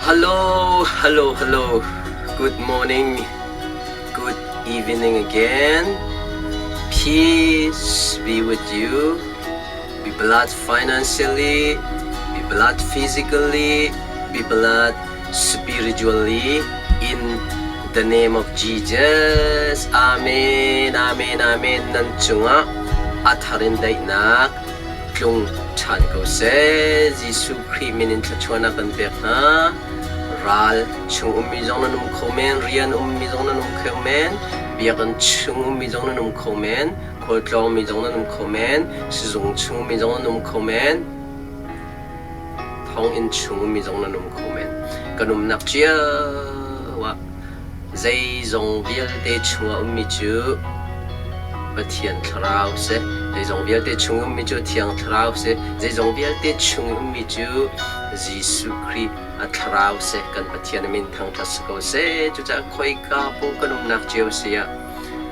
Hello, hello, hello. Good morning, good evening again. Peace be with you. Be blessed financially, be blessed physically, be blessed spiritually in the name of Jesus. Amen, amen, amen. Nan cungah a thar in daihnak tlung ṭhan ko seh. Jesuh Khrih min in thluachuahnak kan pek hna. Ral chung ummi zong nan um kho men, rian ummi zong nan um kho men, biakinn chung ummi zong nan um kho men, khualtlawngmi zong nan um kho men, sizung chung ummi zong nan um kho men, thonginn chung ummi zong nan um kho men. Kan umnak cio ah Zeizong vialte chungah ummi cu Pathian Thlarau a si. Zeizong vialte chung ummi cu Thiang Thlarau a si. Zeizong vialte chung ummi cu Jesuh Khrih a Thlarau a si. Kan Pathian a min thangṭhat si ko seh. Cucaah khoika paoh kan umnak cio si ah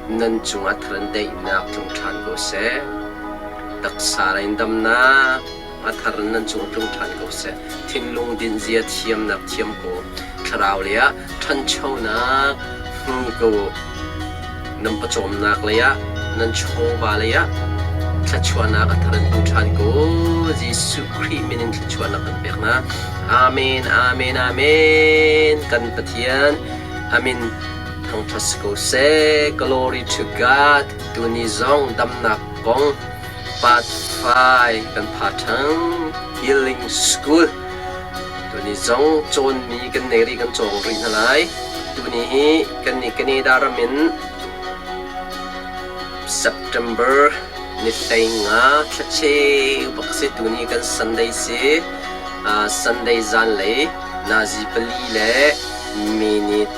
nan cungah thar in daihnak tlung ṭhan ko seh. Taksa lei in damnak, a thar in nan cung tlung ṭhan ko seh. Thinlung dinhzia thiamnak thiam ko. Thlarau lei ah ṭhanchonak hmu ko u. Nan pawcawmnak lei ah, nan chawva lei ah thluachuahnak a thar in hmu ṭhan ko. Jesuh Khrih min in thluachuahnak kan pek hna. Amen, amen, amen. Kan Pathian amin thangṭhat si ko seh. Glory to God. Tuni zong damnak kong Part 5 kan pha ṭhang. Healing School. Tuni zong cawnmi kan nei rih kan cawng rih hna lai. Tuni hi kan nih Canada ram in September ni 15 thlacheu bak si tuni kan Sunday si. Sunday zanlei nazi pali le minute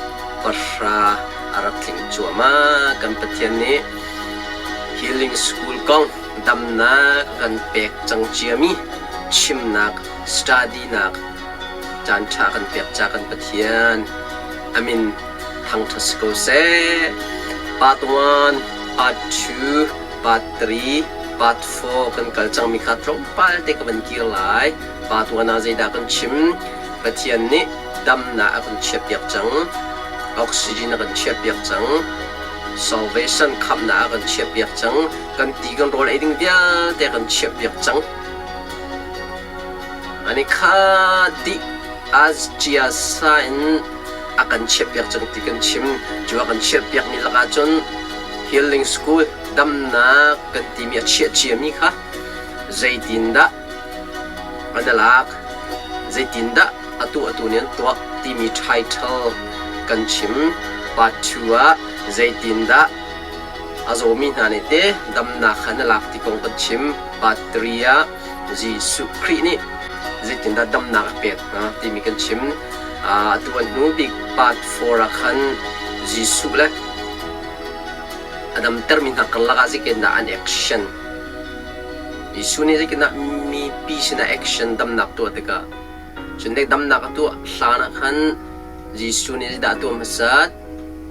10 a rak tling cuahmah. Kan Pathian nih Healing School kong damnak kan pek cang ciami chimnak study-nak caanṭha kan pek ca kan Pathian a min thangṭhat si ko seh. Part 1, Part 2, Part 3, Part 4 kan kal cangmi kha tlawmpal te ka van kir lai. Part 1 ah zeidah kan chim? Pathian nih damnak a kan chiahpiak cang. Oxygen a kan chiahpiak cang. Salvation khamhnak a kan chiahpiak cang. Kan ti kan rawl ei ding vialte a kan chiahpiak cang. Ani kha dih as cia sa in a kan chiahpiak cang ti kan chim. Cu a kan chiahpiakmi lakah cun healing school damnak kan timi a chiah ciami kha zeitindah an i lak, zeitindah atu atu nih an tuah timi title kan chim. Part 2 ah zeitindah a zawmi hna nih te damnak kha na lak ti kong kan chim. Part 3 ah Jesuh Khrih nih zeitindah damnak a pek hna timi kan chim. Atu an hnu bik part 4 ah khan Jesuh le a damtermi hna karlak ah zeitindah an action Jesuh nih zeitindah mipi sinah action damnak tuah tikah cun damnak a tuah hlan ah khan Jesuh nih zeidah a tuah hmasat?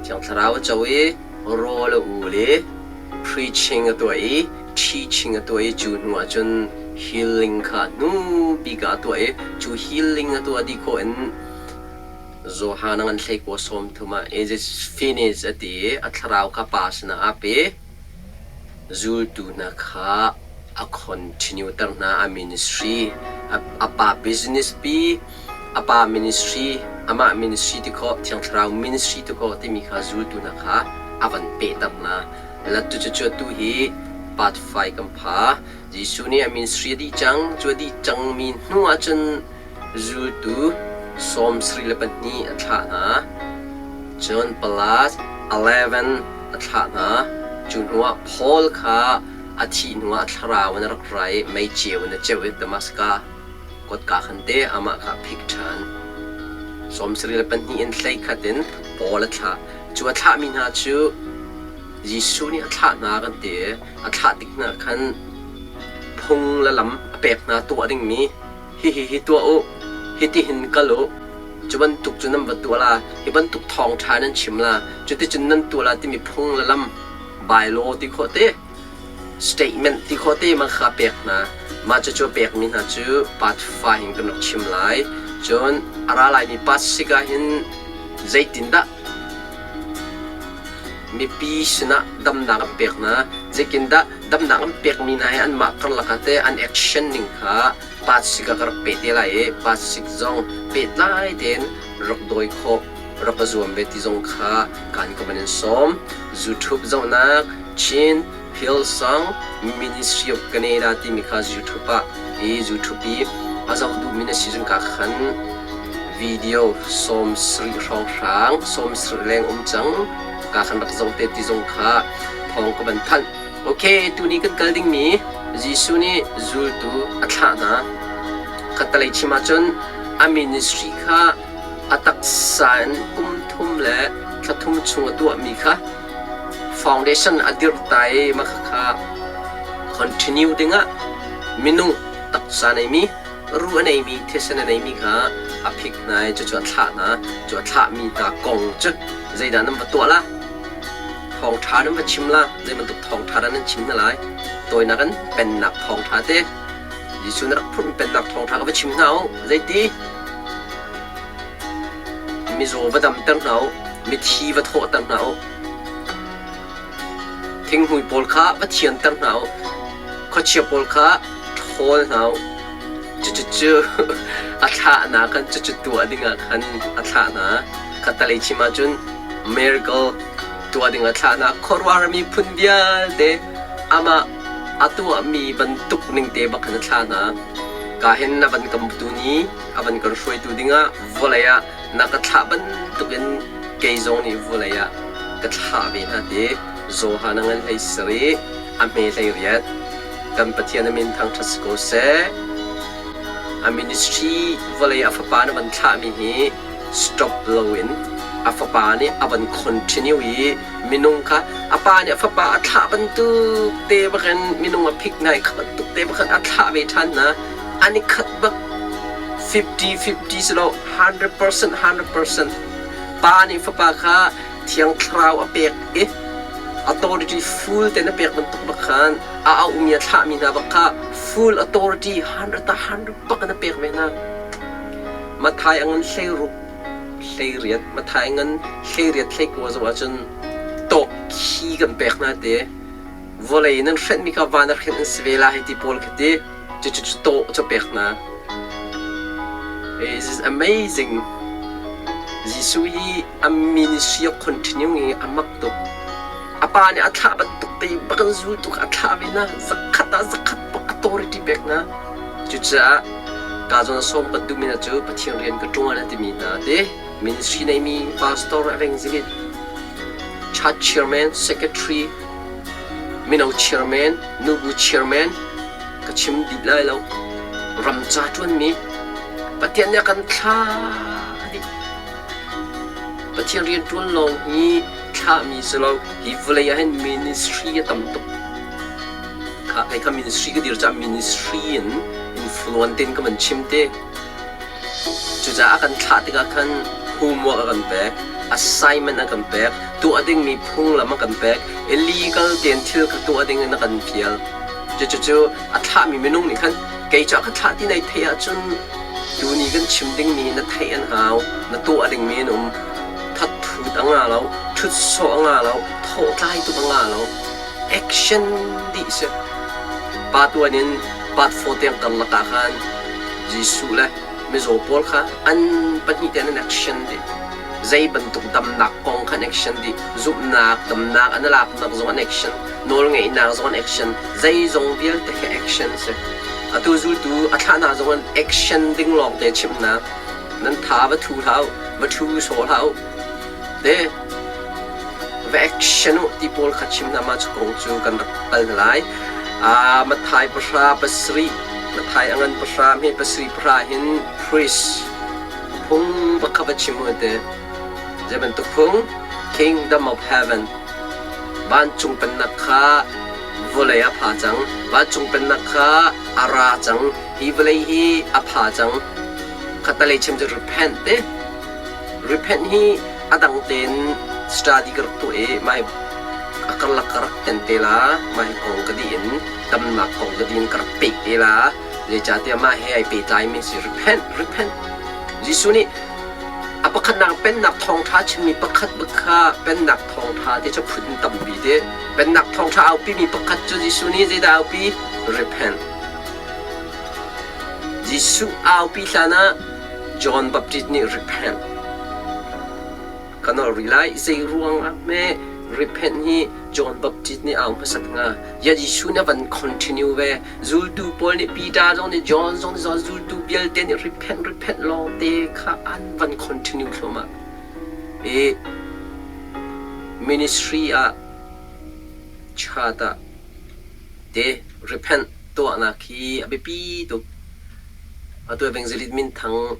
Thiang Thlarau a co i rawl a ul i preaching a tuah i teaching a tuah i cu hnu ah cun healing kha hnu bik ah a tuah i cu healing a tuah dih khawh in Johan a ngan hleikua 30 ah it is finished a ti i a thlarau kha Pa sinah aa pe. Zultu hna kha a continue ter hna a ministry a pa business pi a pa ministry amah ministry ti khawh Thiang Thlarau ministry ti khawh timi kha zultu hna kha a van pehter hna. Latu cu tu hi part 5 kan pha. Jesuh nih a ministry a dih cang. Cu a dih cangmi hnu ahcun Zultu 72 a thlah hna. Cun plus 11 a thlah hna. Cu hnuah Paul kha a thih hnuah a thlarau in a rak ra i mei ceu in a ceuh i Damaskas kotka khan te amah kha a phik ṭhan. 72 in 11 in Paul a thlah. Cu a thlahmi hna cu Jesuh nih a thlah hna kan ti i a thlah tik hna khan phung le lam a pek hna tuah dingmi Hihi hi tuah u, hitihin kal u, cu bantuk cu nan va tuah la, hi bantuk thawngṭha nan chim la, cuticun nan tuah la timi phung le lam, bylaw ti khawh te, statement ti khawh te ma kha pek hna. Mah cucu a pekmi hna cu part 5 in kan rak chim lai. Cun a ra laimi Pasik ah hin zeitindah mipi sinah damnak an pek hna, zeitindah damnak an pekmi hna hi anmah karlak ah teh an action ning kha Pasik ah ka rak peh te lai i Pasik zong pehtlai tein rak dawi khawh rak ka zuam ve ti zong kha kaan ka van in sawm. YouTube zohnak Chin Hillsong Ministry of Canada timi kha YouTube ah i YouTube i a zoh duhmi na si cun ka khan video 70 hrawnghrang 70 leng um cang ka khan rak zoh te ti zong kha thawng ka van thanh. Okay, tuni kan kal dingmi Jesuh nih zultu a thlah hna. Khattalei chim ahcun a ministry kha a taksa in kum thum le thla thum chung a tuahmi kha foundation a dirh ta i mah khakha continue dingah minung taksa neimi ruh a neimi thisen a neimi kha a phik hna i cucu a thlah hna. Cu a thlahmi hna kong cu zeidah nan va tuah la? Thawngṭha nan va chim la? Zei bantuk thawngṭha dah nan chim hna lai? Tawinak in pennak thawngṭha te Jesuh na rak phurh pennak thawngṭha ka va chim hna u. Zeiti? Mizaw va damter hna u, mithi va thawhter hna u, thinghmui pawl kha va thianter hna u, khuachia pawl kha ṭhawl hna u. Cucu a thlahnak khan cucu tuah dingah khan a thlah hna. Khattalei chim ahcun miracle tuah ding a thlah hna. Khuaruahhar miphun vialte amah a tuahmi bantuk ning te bak khan a thlah hna. Ka hin na van kam tu ni a van kan hruaitu dingah vawlei ah na ka thlah bantukin kei zong nih vawlei ah ka thlah ve hna ti Johan a ngan hlei sarih a hme hlei riat kan Pathian a min thangṭhat si ko seh. A ministry vawlei a fapa na van thlahmi hi stop loin a fapa nih a van continue i minung kha a pa nih a fapa a thlah bantuk te bakin minung a phik hna i kha bantuk te bakin a thlah ve ṭhan hna. An i khat bak 50-50 si lo 100% 100% pa nih fapa kha Thiang Thlarau a pek i authority full ten a pek bantuk bak khan a auhmi a thlahmi hna bak kha full authority 100 ta 100 bak in a pek ve hna. Mathai a ngan 16 hleiriat Mathai ngan hleiriat hleikua zoh ahcun tawk khi kan pek hna te vawlei nan hrenhmi kha van ah hrenh an si ve la hei ti pawl khi ti cucu tawh cu pek hna. This is amazing. Jesuh hi a ministry a continue i a mak tuk. A pa nih a thlah bantuk te bak in zultu kha a thlah ve na. Zakhat ah zakhat bak authority pek na. Cucaah ka zawn a sawm kan duhmi hna cu Pathian rian ka ṭuan a timi hna te ministry neimi pastor, evangelist, church chairman, secretary, mino chairman, nubu chairman, ka chim dih lai lo. Ram ca ṭuanmi Pathian nih a kan thlah dih. Pathian rian ṭuan lawng hi thlahmi si lo. Hi vawlei ah hin ministry a tam tuk. Kha kei kha ministry ka dir caah ministry in influence tein ka van chim te. Cucaah a kan thlah tikah khan homework a kan pek, assignment a kan pek, tuah dingmi phunglam a kan pek, illegal tein thil kha tuah ding in a kan fial. Cucu a thlahmi minung nih khan kei cu a ka thlah ti nai theih ahcun tuni kan chim dingmi na theih an hau, na tuah dingmi an um. Thatthut a nga lo, ṭhut sawh a nga lo, thawhtlai tuk a nga lo. Action dih si. Pa tuan in part 4 tiang karlak ah khan Jesuh le mizaw pawl kha an pahnih tein an action dih. Zei bantuk damnak kong kha an action dih. Zumhnak, damnak an laknak zong an action. Nawlngeihnak zong an action. Zeizong vialte khi action si. Atu zultu a thlahnak zong an action ding lawng te chimhnak. Nan tha va thu hlah u, va thu sawh hlah u. Te va action u ti pawl kha chim hna ma cu kong cu kan rak kal hna lai. Mathai pahra pasarih Mathai a ngan pahra hme pasarih pahra hin priest phung va kha va chim u te. Zei bantuk phung? Kingdom of Heaven vancung pennak kha vawlei a pha cang. Vancung pennak kha a ra cang. Hi vawlei hi a pha cang. Khattalei chim cu repent te. Repent hi a dang tein study ka rak tuah i mai a karlak ka rak ten te la. Mah hi kong ka dih in damnak kong ka dih in ka rak peh te la. Zeicahtiah mah he ai pehtlaimi si repent, repent. Jesuh nih a pakhatnak pennak thawngṭha chimmi pakhat kha pennak thawngṭha ti cu phun tampi te. Pennak thawngṭha aupimi pakhat cu Jesuh nih zeidah aupi? Repent. Jesuh aupi hlan ah John Baptist nih repent. Ka nolh rih lai. Zei ruangah hme repent hi John Baptist nih au hmasat hnga? Ya Jesuh nih a van continue ve. Zultu pawl nih Peter zong nih John zong nih zultu vialte nih repent repent lawngte kha an van continue thluahmah. I ministry ah chat ah te repent tuahnak hi a biapi tuk. Atu evangelist minthang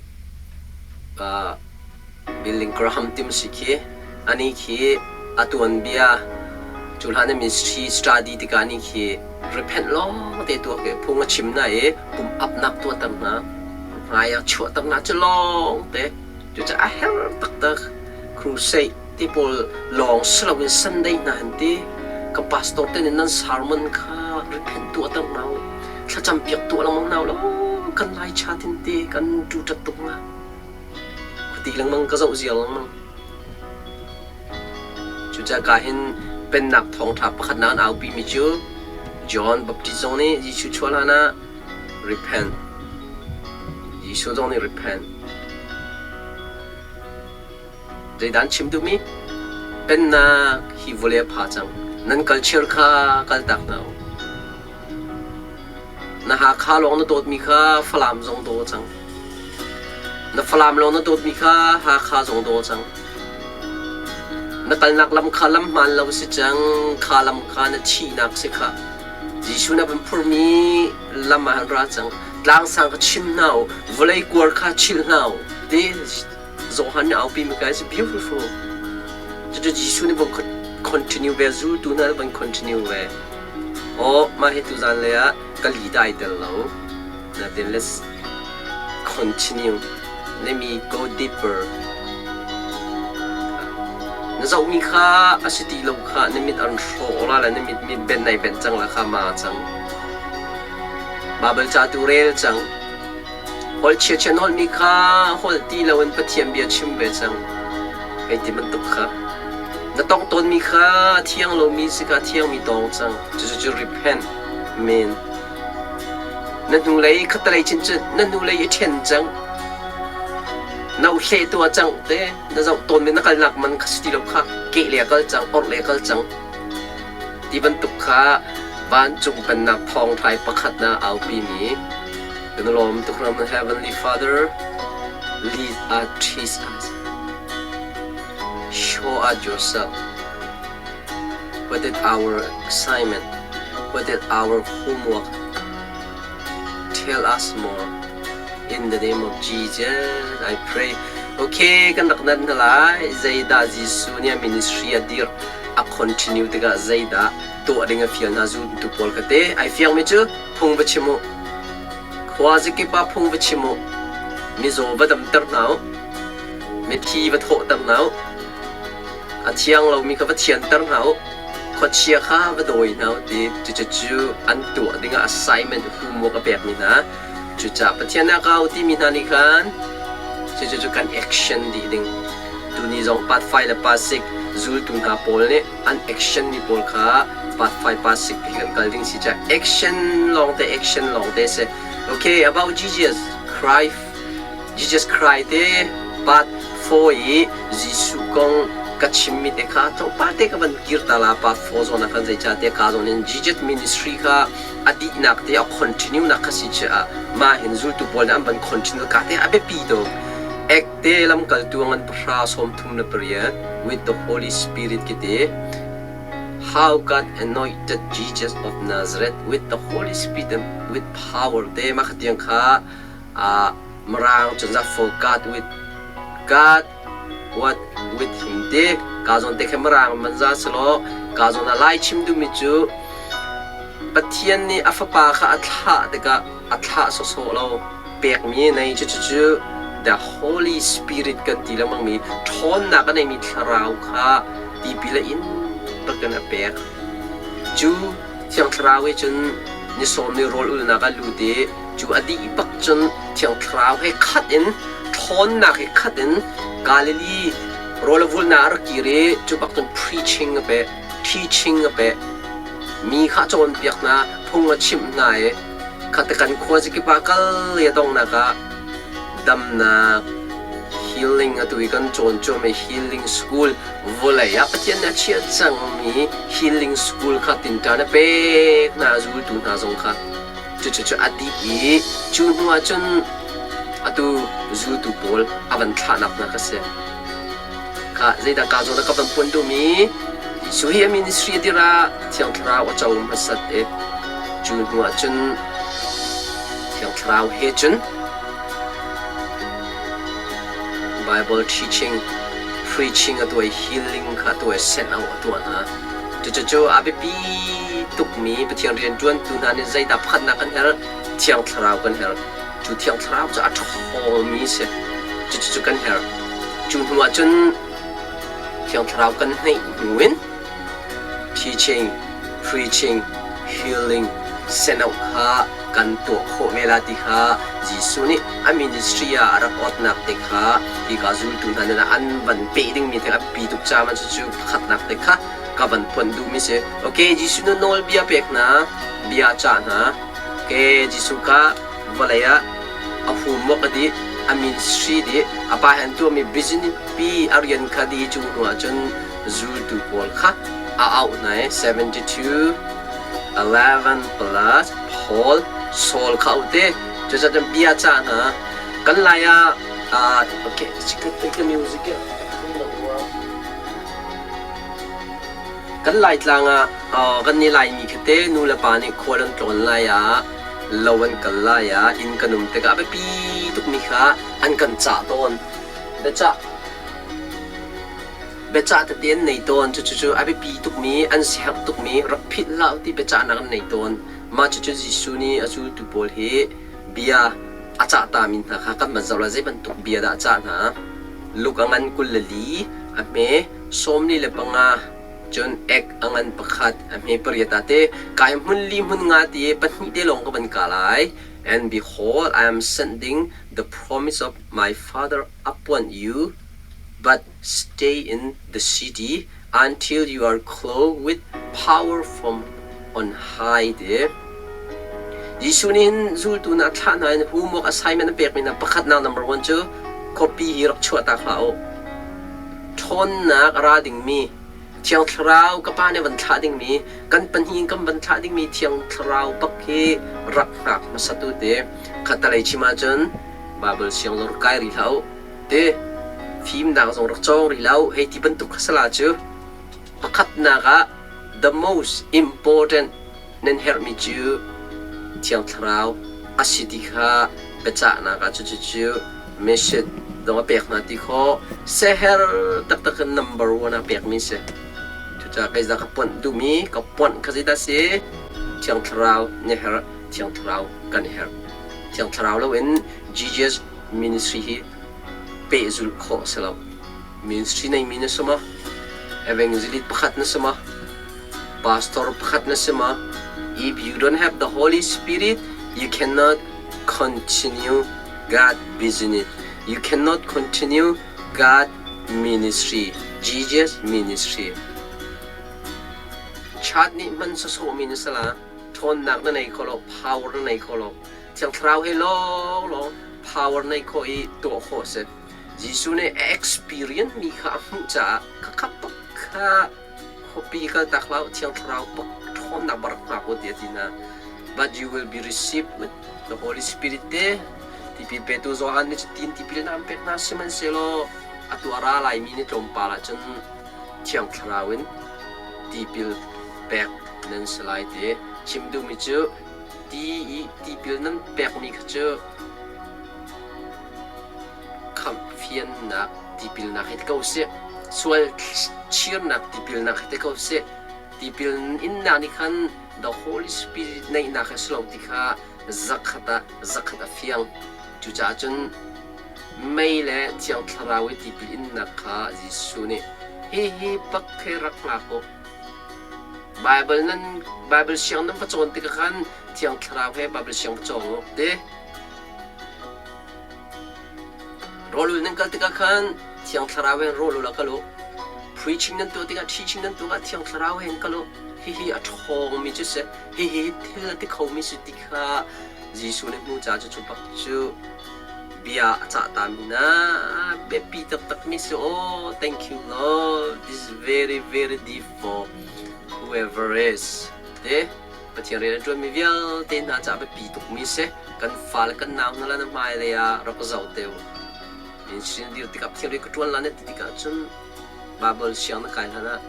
Billy Graham tim si khi anih khi a tuanbia cu hlan in ministry study tikah anih khi repent lawng te tuah ke phung a chim na i pum upnak tuahter hna hmai ah chuahter hna cu lawng te cucaah a herh taktak crusade ti pawl lawng si loin Sunday hna han ti ka pastor te nih nan sermon kha repent tuahter hna u thlacam piak tuah lengmang hna u law kan lai chat in ti kan tutat tuk hnga. Khuati lengmang ka zoh ziar lengmang. Cucaah ka hin pennak thawngṭha pakhatnak an aupimi cu John Baptist zong nih Jesuh chuah hlan ah repent. Jesuh zong nih repent. Zeidah an chim duhmi? Pennak hi vawlei a pha cang. Nan culture kha kaltak hna u. Na Hakha lawng na dawtmi kha Falam zong daw cang. Na Falam lawng na dawtmi kha Hakha zong daw cang. Na kalnak lam kha lam hmaan lo si cang, kha lam kha na thihnak si kha. Jesuh na van phurmi lam ah han ra cang. Tlangsang kha chim hna u, vawlei kuar kha chilh hna u. Ti Johan nih aupi mi ka is beautiful. Cucu Jesuh nih van continue ve, zultu hna van continue ve. Aw, mah hi tuzan lei ah ka li dai tel lo. Natin let's continue. Let me go deeper. Na zohmi kha a si ti lo kha na mit an hrawh la le na mit mit ben nai ben cang la kha ma cang. Bible ca tu rel cang. Holh chiachia nawlmi kha holh ti loin Pathian bia chim ve cang. Hei ti bantuk kha. Na tongh tawnmi kha a thiang lomi si kha a thiangmi tawng cang. Cucu cu repent men. Na hnulei khattelei chin cun na hnulei i ṭhen cang. Na uhleh tuah cang te. Na zoh tawnmi na kalnak man kha si ti lo kha keh le kal cang, orh le kal cang. Ti bantuk kha vancung pennak thawngṭha pakhat na aupimi kan lawm tuk ram Heavenly Father lead us teach us show us yourself what is our assignment what is our homework tell us more in the name of Jesus I pray okay kan rak nan hna lai zeidah Jesuh nih a ministry a dir a continue tikah zeidah tuah ding a fial hna zultu pawl kha te ai fiangmi cu phung va chim u khua zakip ah phung va chim u mizaw va damter hna u mithi va thawhter hna u a thiang lomi kha va thianter hna u khuachia kha va dawi hna u ti cucu an tuah dingah assignment homework a pekmi hna cucaah Pathian ah ka u timi hna nih khan cucu kan action dih ding tuni zong part 5 le part 6 zultu hna pawl nih an action mi pawl kha part 5 part 6 ti kan kal ding si ca action lawng te action lawng te si okay about Jesus Christ Jesus Christ te part 4 i Jesuh kong ka chimmi te kha tlawmpal te ka van kir ta la part 4 zawn ah khan zeica te ka zawn in Jesus ministry kha a dihnak te a continue nak kha si caah mah hin zultu pawl nih an van continue ka te a biapi tuk ek te lamkaltu ngan pahra 38 with the Holy Spirit ki te how God anointed Jesus of Nazareth with the Holy Spirit and with power te mah kha tiang kha Mirang cun za for God with God what with him te ka zawn te khe Mirang man za selaw ka zawn ah Lai chim duhmi cu Pathian nih a fapa kha a thlah tikah a thlah sawsawh lo pekmi nei cucu the Holy Spirit kan ti lengmangmi ṭhawnnak a neimi thlarau kha tipil a in bakin a pek. Cu Thiang Thlarau he cun ni sawm ni rawl ulnak ah lut i cu a dih bak cun Thiang Thlarau he khat in ṭhawn. ṭhawnnak he khat in Galilee rawl a vulnak a rak kir i cu bak cun preaching a peh, teaching a peh. Mi kha a cawnpiak hna, phung a chimh hna i kha te kan khua zakip ah kal i a donghnak ah damnak healing atu i kan cawn cuahmah healing school vawlei ah Pathian nih a chiah cangmi healing school kha tinṭan a pek hna zultu hna zong kha cucu a dih i cu hnu ah cun atu zultu pawl a van thlahnak hna kha si. Kha zeidah ka zawn ah ka van puan duhmi Jesuh hi a ministry a dir ah Thiang Thlarau a co hmasat i cu hnu ah cun Thiang Thlarau he cun Bible teaching, preaching a tuah i healing kha a tuah i send out a tuah hna. Cucu a biapi tukmi Pathian rianṭuantu hna nih zeidah pakhatnak kan herh? Thiang Thlarau kan herh. Cu Thiang Thlarau cu a ṭhawngmi a si. Cucu kan herh. Cu hnu ah cun Thiang Thlarau kan hneih hnu in teaching, preaching, healing, send-out kha kan tuah khawh ve la ti kha Jesuh nih a ministry ah a rak awtnak te kha hika zultu hna nih an van peh dingmi te a biapi tuk caah cucu pakhatnak te kha ka van phuan duhmi si. Okay, Jesuh nih nawlbia pek hna, bia cah hna. Okay, Jesuh kha vawlei ah a homework a dih, a ministry dih, a pa he an tuahmi business pi a rian kha dih cu hnu ahcun zultu pawl kha a auh hna i 72 11 plus Paul Saul kha auh te cucaah bia cah hna kan lai ah okay take the music kan laitlang ah kan ni laimi khi te nu le pa nih khual an tlawn lai ah lo an kal lai ah inn kan um tikah a biapi tukmi kha an kan cah tawn biacah Biacah tete an nei tawn. Cucu a biapi tukmi, an siaherh tukmi, rak philh hlah u ti biacahnak an nei tawn. Mah cucu Jesuh nih a zultu pawl hi bia a cah tami hna kha kan van zoh lai. Zei bantuk bia dah a cah hna? Luke a ngan 24, a hme 45, cun ek a ngan pakhat, a hme pariat ah te kai hmun li hmun nga ti pahnih te lawng ka van ka lai. And behold, I am sending the promise of my Father upon you, but Stay in the city until you are clothed with power from on high ti. Jesuh nih hin zultu hna a thlah hna in homework assignment a pekmi hna pakhatnak number one cu khuapi hi rak chuahtak hlah u. Ṭhawnnak a ra dingmi Thiang Thlarau ka Pa nih van thlah dingmi kan pahnih in kan van thlah dingmi Thiang Thlarau bak hi rak hngak hmasat u ti. Khattalei chim ahcun Bible siang zong rak kai rih hlah u. Ti fimnak zong rak cawng rih lo hei ti bantuk kha sala cu pakhatnak ah the most important nan herhmi cu Thiang Thlarau a si ti kha biacahnak ah cucu cu mission zong a pek hna ti khawh seher taktak in number one ah pekmi si. Cucaah kei za ka ponh duhmi ka ponh kha zeidah si Thiang Thlarau na herh Thiang Thlarau kan herh Thiang Thlarau loin Jesus ministry hi pehzulh khawh a si lo. Ministry neimi na si maw? Evangelist pakhat na si maw? Pastor pakhat na si maw? If you don't have the Holy Spirit, you cannot continue God business. You cannot continue God ministry, Jesus ministry. Chat nih hman sawsawhmi na si la, ṭhawnnak na nei kho lo, power na nei kho lo. Thiang Thlarau he lawnglawng power neih khawh i tuah khawh a si. Jesuh nih a experience mi kha a hmuh caah khakha bak kha khuapi kaltak hlah u, Thiang Thlarau bak ṭhawnnak bak rak hngak u tiah a ti hna. But you will be received with the Holy Spirit te tipil petu Johan nih cutin tipil na an pek hna sihmanhsehlaw atu a ra laimi ni tlawmpal ahcun Thiang Thlarau in tipil pek nan si lai ti chim duhmi cu Ti i tipil nan pekmi kha cu khamhfiannak tipilnak hi ti ko sih, sual chirnak tipilnak hi ti ko sih. Tipil innak nih khan the Holy Spirit neihnak a si lo ti kha zakhat ah zakhat a fiang. Cucaah cun mei le Thiang Thlarau i tipil innak kha Jesuh nih hihi bak hi rak hngak u. Baibal nan Baibal siang nan va cawn tikah khan Thiang Thlarau he Baibal siang va cawng u ti. Rawlul nan kal tikah khan Thiang Thlarau he rawlul ah kal u. Preaching nan tuah tikah teaching nan tuah ah Thiang Thlarau he kal u. Hihi a ṭhawngmi cu si. Hihi thil a ti khomi si ti kha Jesuh nih hmu ca cu cu bak cu bia a cah tami na biapi taktakmi si. Oh, thank you Lord. This is very very deep for whoever is. Te Pathian rian a ṭuanmi vialte hna caah biapi tukmi si. Kan fale kan nau hna le na hmailei ah rak zoh te u. Ministry na dir tikah Pathian rian ka ṭuan la na ti tikah cun Bible siang na kai hlan ah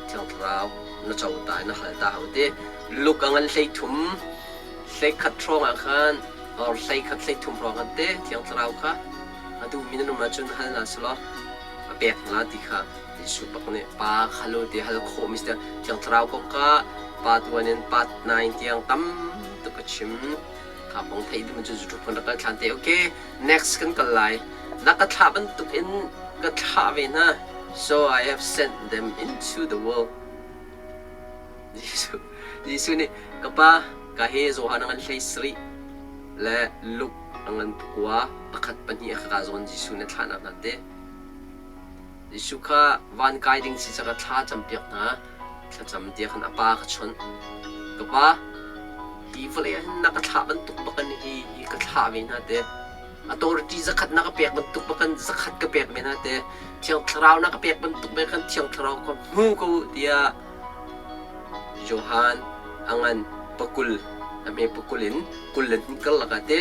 Thiang Thlarau na co ta i na hal ta hau ti. Luke a ngan 13 hleikhat hrawng ah khan or 11 13 hrawng khan te Thiang Thlarau kha a duhmi na um ahcun hal hna selaw a pek hna ti kha Jesuh bak nih pa kha lo ti hal khawhmi si Thiang Thlarau kong kha part 1 in part 9 tiang tam tuk a chim. Kha kong theih duh cun YouTube kan rak kal ṭhan te. Okay, next kan kal lai. Na ka thlah bantuk in ka thlah ve hna. So I have sent them into the world. Jesuh, Jesuh nih ka pa ka he Johan a ngan hlei sarih le Luke a ngan pakua pakhat pahnih a ka zawn Jesuh nih thlahnak hna te. Jesuh kha van kai ding si caka thla campiak hna. Thlacam tiah khan a pa ka chawnh. Ka pa, hi vawlei ah hin na ka thlah bantuk bakin hi hi ka thlah ve hna te. Authority zakhat na ka pek bantuk bakin zakhat ka pek ve hna te. Thiang Thlarau na ka pek bantuk ve khan Thiang Thlarau ka hmu ko tiah Johan a ngan pakul a hme pakul in kul le hnih karlak ah te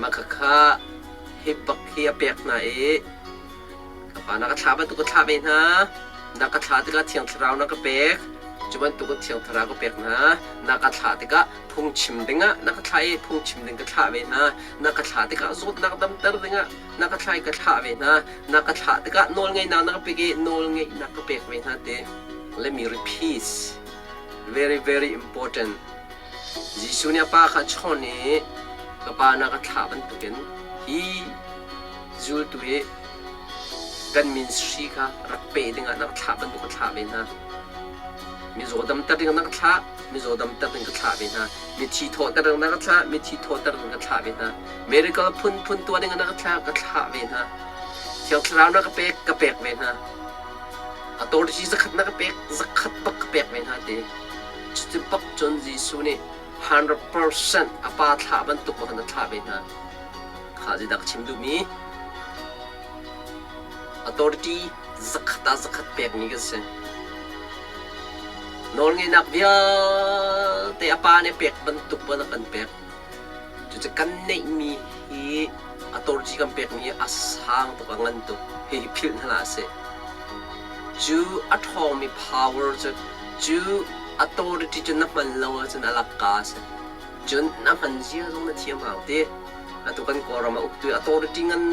mah khakha hi bak hi a pek hna i Ka pa na ka thlah bantuk ka thlah ve hna. Na ka thlah tikah Thiang Thlarau na ka pek. Cu bantuk in Thiang Thlarau ka pek hna. Na ka thlah tikah phungchim dingah na ka thlah i phungchim ding ka thlah ve hna. Na ka thlah tikah zawtnak damter dingah na ka thlah i ka thlah ve hna. Na ka thlah tikah nawlngeihnak na ka pek i nawlngeihnak ka pek ve hna ti. Let me repeat. Very very important. Jesuh nih a pa kha a chawnh i ka pa na ka thlah bantukin hi zultu hi kan ministry kha rak peh dingah na ka thlah bantuk ka thlah ve hna. Mizaw damter ding na ka thlah, mizaw damter ding ka thlah ve hna. Mithi thawhter ding na ka thlah, mithi thawhter ding ka thlah ve hna. Miracle phunphun tuah ding na ka thlah, ka thlah ve hna. Thiang Thlarau na ka pek, ka pek ve hna. Authority zakhat na ka pek, zakhat bak ka pek ve hna ti. Cuti bak cun Jesuh nih 100% a pa thlah bantuk bak in a thlah ve hna. Kha zeidah ka chim duhmi? Authority zakhat ah zakhat pekmi kan si. Nawlngeihnak vialte a pa nih pek bantuk ban a kan pek. Cucu kan neihmi hi authority kan pekmi hi a sang tuk, a ngan tuk. Hihi philh hna hlah sih. Cu a ṭhawngmi power cu cu authority cu na hman lo ahcun a lakka a si. Cun na hman zia zong na thiam hau ti. Atu kan Kawlram a uktu authority ngan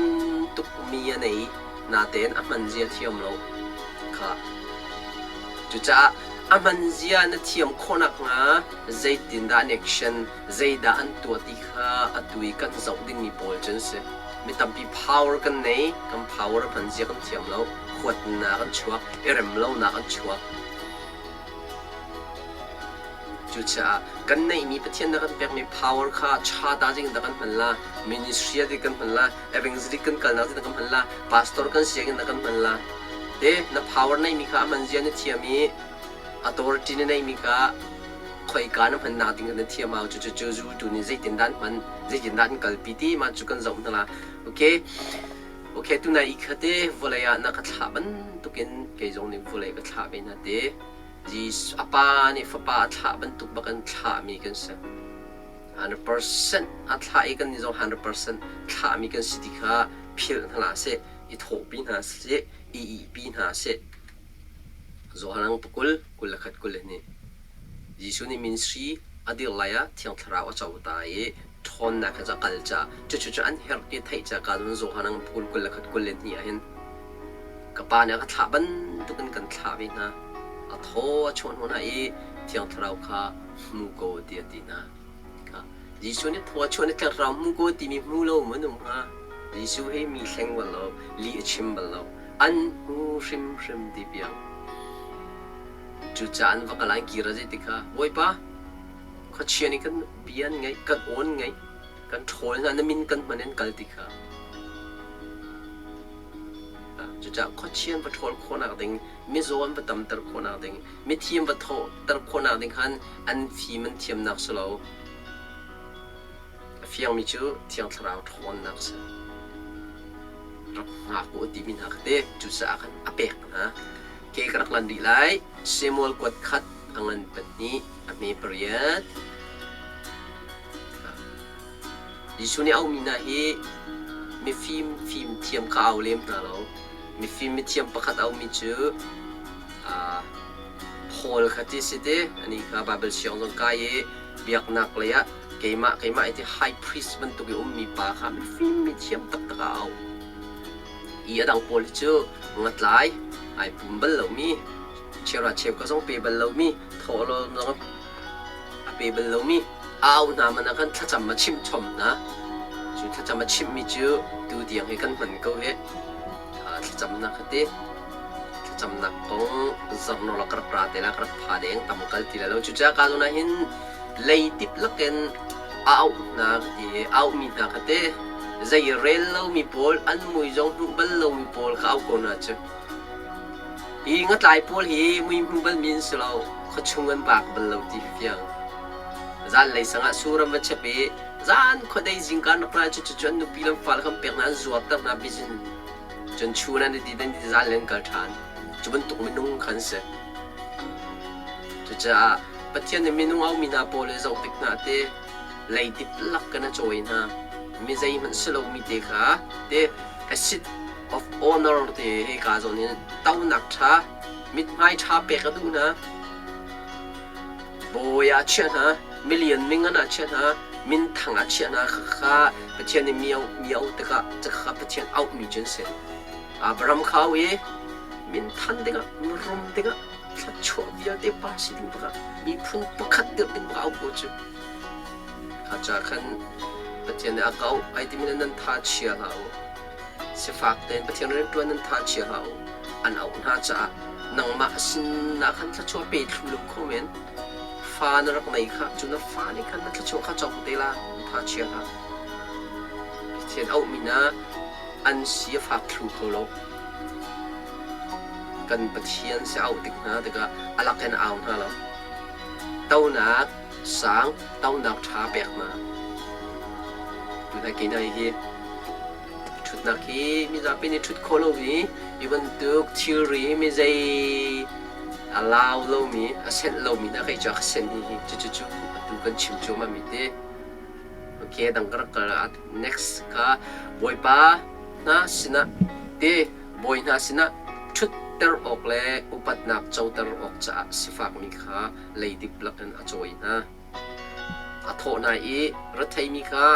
tukmi a nei natein a hman zia thiam lo kha. Cucaah a hman zia na thiam khawh nakhnga zeitindah an action, zeidah an tuah ti kha atu i kan zoh dingmi pawl cu an si. Mi tampi power kan nei, kan power a hman zia kan thiam lo, huatnak an chuak, i rem lonak an chuak. Cucaah kan neihmi Pathian na kan pekmi power kha ṭha ta ding in dah kan hman la, ministry ah kan hman la, evangelistic kan kalnak ding kan hman la, pastor kan siang in dah kan hman la. Te na power neihmi kha a hman zia na thiam i authority na neihmi kha khoika na hmannak ding na thiam au cu cu zultu nih zeitindah an hman zeitindah an kalpi ti mah cu kan zoh hna la. Okay. Okay, tunai i khate vawlei ah na ka thlah bantukin kei zong nih vawlei ka thlah ve hna te. Jesuh a pa nih fapa a thlah bantuk bak in thlahmi kan si. 100% a thlah i kan nih zong 100% thlahmi kan si ti kha philh hna hlah sih, i thawhpi hna sih, i ihpi hna sih. Johan pakul, 21 22. Jesuh nih ministry a dir lai ah Thiang Thlarau a co ta i ṭhawnnak he a kal caah cucu cu an herh ti theih caah ka cun Johan ang pakul 21 22 ah hin Ka pa nih a ka thlah bantukin kan thlah ve hna. A thaw a chuah hnawh hna i Thiang Thlarau kha hmu ko tiah a ti hna. Jesuh nih thaw a chuah i Thiang Thlarau hmu ko timi hmu lo maw an um hnga? Jesuh hi mi hleng bal lo, lih a chim bal lo. An hmu hrimhrim ti piang. Cucaah an va kal ah an kir a zei ti kha, Bawipa, khuachia nih kan bia an ngaih, kan aw an ngaih, kan ṭhawl hna, na min kan hman in kal ti kha. Cucaah khuachia an va ṭhawl khawhnak ding, mizaw an va tamter khawhnak ding, mithi an va thawhter khawhnak ding khan an fim an thiamnak si lo. A fiangmi cu Thiang Thlarau ṭhawnnak a si. Rak hngak u a timi hna kha te cucaah khan a pek hna. Ke ka rak lan rih lai. Samuel kuat khat a ngan pahnih a hme pariat. Jesuh nih a auhmi hna hi mifim fimthiam kha a au lem hna lo. Mifim mithiam pakhat a aumi cu Paul kha ti si ti. Anih kha Baibal siang zong kai i biaknak lei ah keimah keimah i ti high priest bantuk i ummi pa kha mifim mithiam taktak a auh. I a dang pawl hi cu ngatlai ai pum bal lomi, chiara cheu ka zong pe bal lomi, thawhlawm zong a pe bal lomi a auh hna man ah khan thlacam a chimh chom hna. Cu thlacam a chimhmi cu tu tiang hi kan hman ko hih. Thlacamnak kha ti. Thlacamnak kong zarhno la ka rak ra te la ka rak pha deng tam kal ti lai lo. Cucaah ka zawn ah hin leidip lakin a auh hna ka ti i auhmi hna kha ti zei rel lomi pawl an mui zong hmuh bal lomi pawl kha auh ko hna cu. Hi ngatlai pawl hi mui hmu balmi an si lo, khuachung an vak bal lo ti hi fiang. Zanlei sang ah sur an va chep i zan khuadei zingka an rak ra cu cu an nupi le an fale kha an pek hna an zuarter hna bizin cun chun an i ti dan ti zanlei an kal ṭhan. Cu bantuk minung kha an si. Cucaah Pathian nih minung aumi hna pawl hi zoh tik hna te leidip lak in a cawi hna. Mi zeihmanh si lomi te kha te acid of honor te hika zawn in tonak ṭha, mithmai ṭha pek a duh hna. Bawi ah chiah hna, milian mingan ah chiah hna, minthang ah chiah hna khakha Pathian nih mi mi auh tikah khakha Pathian auhmi cu an si. Abraham kha au i minthan dingah, mirum dingah, thluachuah vialte pa si ding bakah miphun pakhat dirh ding bakah auh ko cu. Kha ca khan Pathian nih a ka auh ai timi nan tha chia hlah u. Sifak tein Pathian rianṭuan nan tha chia hlah u. An auh hna caah nangmah sinah khan thluachuah pe thlu lo kho men. Fa na rak nei kha cu na fa nih khan na thluachuah kha cawk te la na tha chia hlah. Pathian auhmi na an si a fak thlu kho lo. Kan Pathian si auh tik hna tikah a lak in a au hna lo. Tonak sang, tonak ṭha pek hna. Tunai kenai hi ṭhutnak hi mizapi nih ṭhut khawh lomi hi bantuk thilri mi zei a lau lomi, a senh lomi hna kei cu a ka senh hi cucu cu atu kan chim cuahmah mi te. Okay, dang ka rak kal next kha Bawipa hna sinah te bawi hna sinah ṭhutter awk le upatnak coter awk caah sifakmi kha leidip lakin a cawi hna. A thawh hna i retheimi kha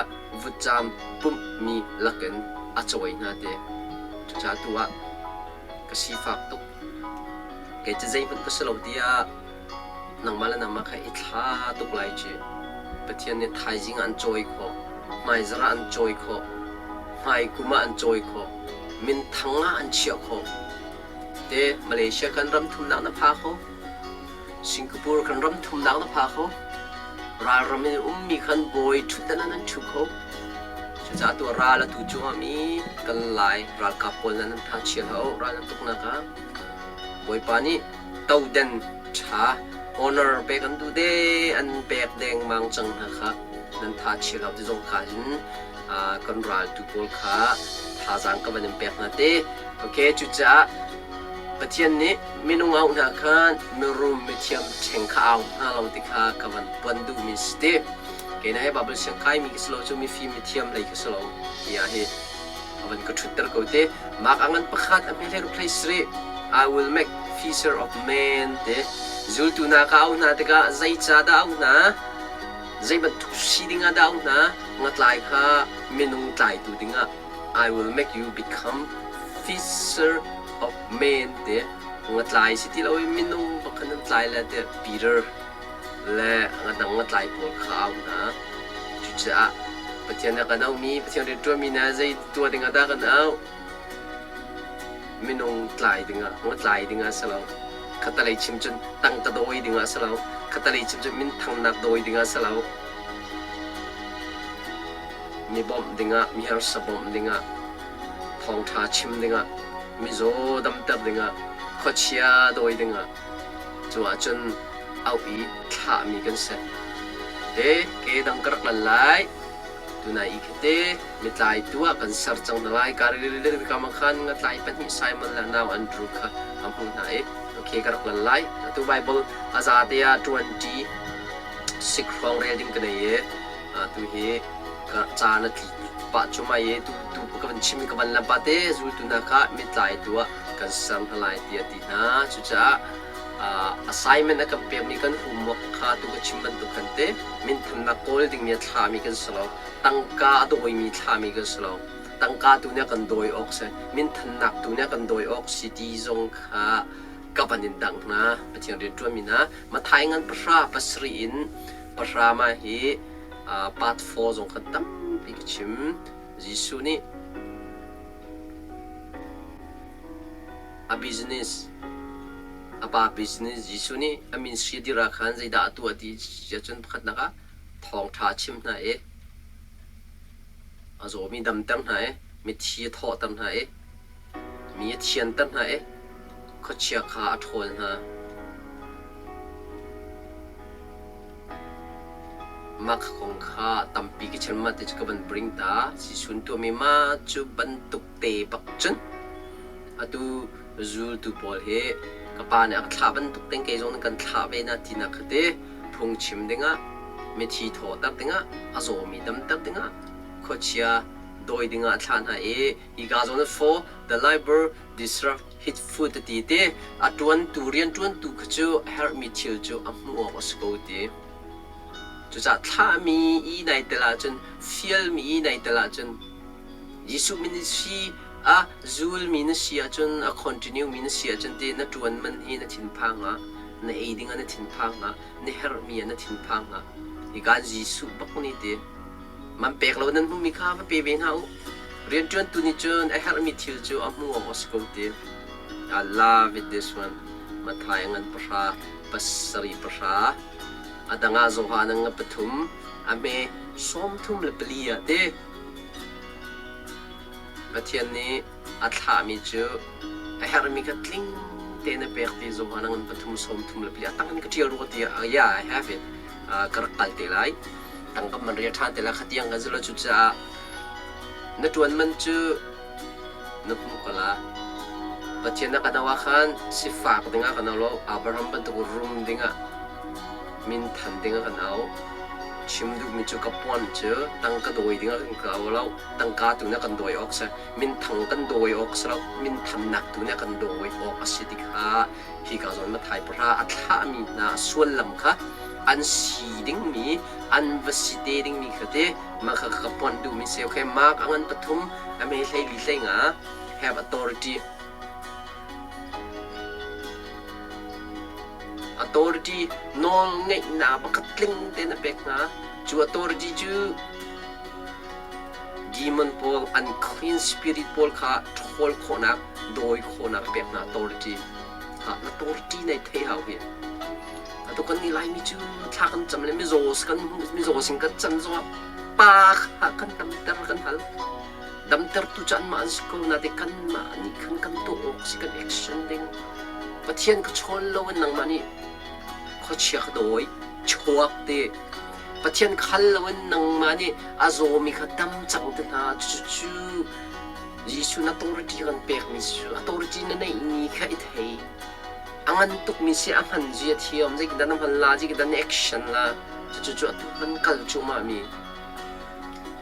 vutcam pumhmi lakin a cawi hna ti. Cucaah tu ah ka sifak tuk. Kei cu zeihmanh ka si lo tiah nangmah le nangmah kha i thla tuk lai ci. Pathian nih thaizing ah an cawi khawh, hmaizarh ah an cawi khawh, hmaikum ah an cawi khawh, minthang ah an chiah khawh. Te Malaysia kan ram thumnak na pha kho, Singapore kan ram thumnak na pha kho, ralram in ummi khan bawi ṭhutdan ah nan ṭhu kho. Cucaah tu ral atu cungah mi kan lai ralkap pawl nan tha chia hlah u ral nan tuknak ah Bawipa nih toden ṭha honor pek an duh de an pek dengmang cang hna kha nan tha chia lo ti zong kha hin kan raltu pawl kha thazaang ka van in pek hna te. Okay, cucaah Pathian nih minung auh hna khan mirum mithiam ṭheng kha au hna lo ti kha ka van puan duhmi si ti. Kei na he Bible siang kaimi ka si lo cu mifim mithiam lei ka si lo tiah hi a van ka ṭhutter ko te. Mark a ngan pakhat a hme hlei ruk hlei sarih I will make fisher of men te. Zultu hna ka auh hna tikah zeicahdah auh hna? Zei bantuk si ding ah dah auh hna? Ngatlai kha minung tlaitu dingah I will make you become fisher of men te. Ngatlai si ti lo i minung bak khan nan tlai le tiah Peter le ngadang ngatlai pawl kha a auh hna. Cucaah Pathian a kan auhmi, Pathian rianṭuanmi hna zei tuah dingah dah kan auh? Minung tlai dingah, ngatlai dingah a si lo. Khatalei chim cun tangka dawi dingah a si lo. Khatalei chim cun minthangnak dawi dingah a si lo. Mi bawmh dingah, mi harsa bawmh dingah, thawngṭha chim dingah, Mizaw damter dingah, khuachia dawi dingah, cu ahcun auh i thlahmi kan si. Te ke dang ka rak lan lai. Tunai i khate mitlaitu ah kan ser cang hna lai. Galilee kam ah khan ngatlai pahnih Simon le a nau Andrew kha a hmuh hna i okay ka rak lan lai. Atu Bible a zate ah ṭuanṭi sik hrawng rel ding ka nei i tu hi ka caan a tli pah cumai i tu tu ka van chim i ka van lam pah te zultu hna kha mitlaitu ah kan ser hna lai tiah a ti hna. Cucaah assignment a kan pekmi kan homework kha tu ka chim bantuk khan te minthannak kawl dingmi a thlami kan si lo. Tangka a dawimi thlami kan si lo. Tangka tu nih a kan dawi awk si, minthannak tu nih a kan dawi awk si ti zong kha ka van in dangh hna. Pathian rianṭuanmi hna Mathai ngan pahra pasarih in pahra ma hi part 4 zong kha tampi ka chim. Jesuh nih A business, a pa business Jesuh nih a min sia dir ah khan zeidah a tuah ti ahcun pakhatnak ah thawngṭha a chimh hna i a zawmi damter hna i mithi a thawhter hna i mi a thianter hna i khuachia kha a ṭhawl hna. Mah kong kha tampi ka chim mah ti cu ka van bring ta. Jesuh nih tuahmi mah cu bantuk te bak cun atu zultu pawl hi ka pa nih a ka thlah bantuk tein kei zong nih kan thlah ve na tinak kha ti phungchim dingah mithi thawhter dingah a zawmi damter dingah khuachia dawi dingah a thlah hna i hika zawn ah for the labor disrupt hit food a ti te a ṭuantu rianṭuantu kha cu a herhmi thil cu a hmuh awk a si ko ti. Cucaah thlahmi i nai tel ahcun fialmi i nai tel ahcun Jesuh min si a zulmi na si ahcun a continue mi na si ahcun ti na ṭuan man hi na thinphang ah na ei ding ah na thinphang ah na herhmi ah na thinphang ah hika Jesuh bak nih ti man pek lo nan hmuhmi kha va pe ve hna u. Rianṭuantu nih cun a herhmi thil cu a hmuh awk a si ko ti. I love it this one. Matthai a ngan pahra, pasarih pahra, a dang ah Johan a ngan pathum, a hme 34 ah ti. Pathian nih a thlahmi cu a herhmi kha tling tein a pek ti Johan a ngan pathum 34 a tang in ka ṭial rua ti ah yeah I have it. Ka rak kal te lai. Tangka man rel ṭhan te lai khatiang kan si lo cucaah na ṭuan man cu na hmuh ko la. Pathian na kan auh ah khan sifak dingah kan au lo, Abraham bantuk rum dingah minthan dingah kan auh. Chim duhmi cu ka puan cu tangka dawi dingah kan ka au lo, tangka tu nih a kan dawi awk si, minthang kan dawi awk si lo, minthannak tu nih a kan dawi awk a si ti kha hika zawn Matthai pahra a thlahmi hna suallam kha an si dingmi, an va si te dingmi kha ti mah kha ka puanh duhmi si. Okay, Mark a ngan pathum, a mei hleili hleinga have authority. Authority nawl ngeihnak pakhat tling tein a pek hna. Cu authority cu demon pawl, unclean spirit pawl kha ṭhawl khawhnak, dawi khawhnak a pek hna authority. Ha, authority nei thei hau hi. Atu kan nih Laimi cu thla kan cam le mizaw kan mizaw sin kan cam zongah pa kha kan damter kan hal. Damtertu cu anmah an si ko nain kanmah nih khan kan tuah awk si kan action ding. Pathian ka chawn lo in nangmah nih khuachia ka dawi chuak te. Pathian khal lo in nangmah nih a zawmi kha dam cang te hna. Cucu Jesuh na authority kan pekmi cu authority na neihmi kha i thei. A ngan tukmi si a hman zia thiam zeitindah na hman la zeitindah na action la cucu atu kan kal cuahmah mi.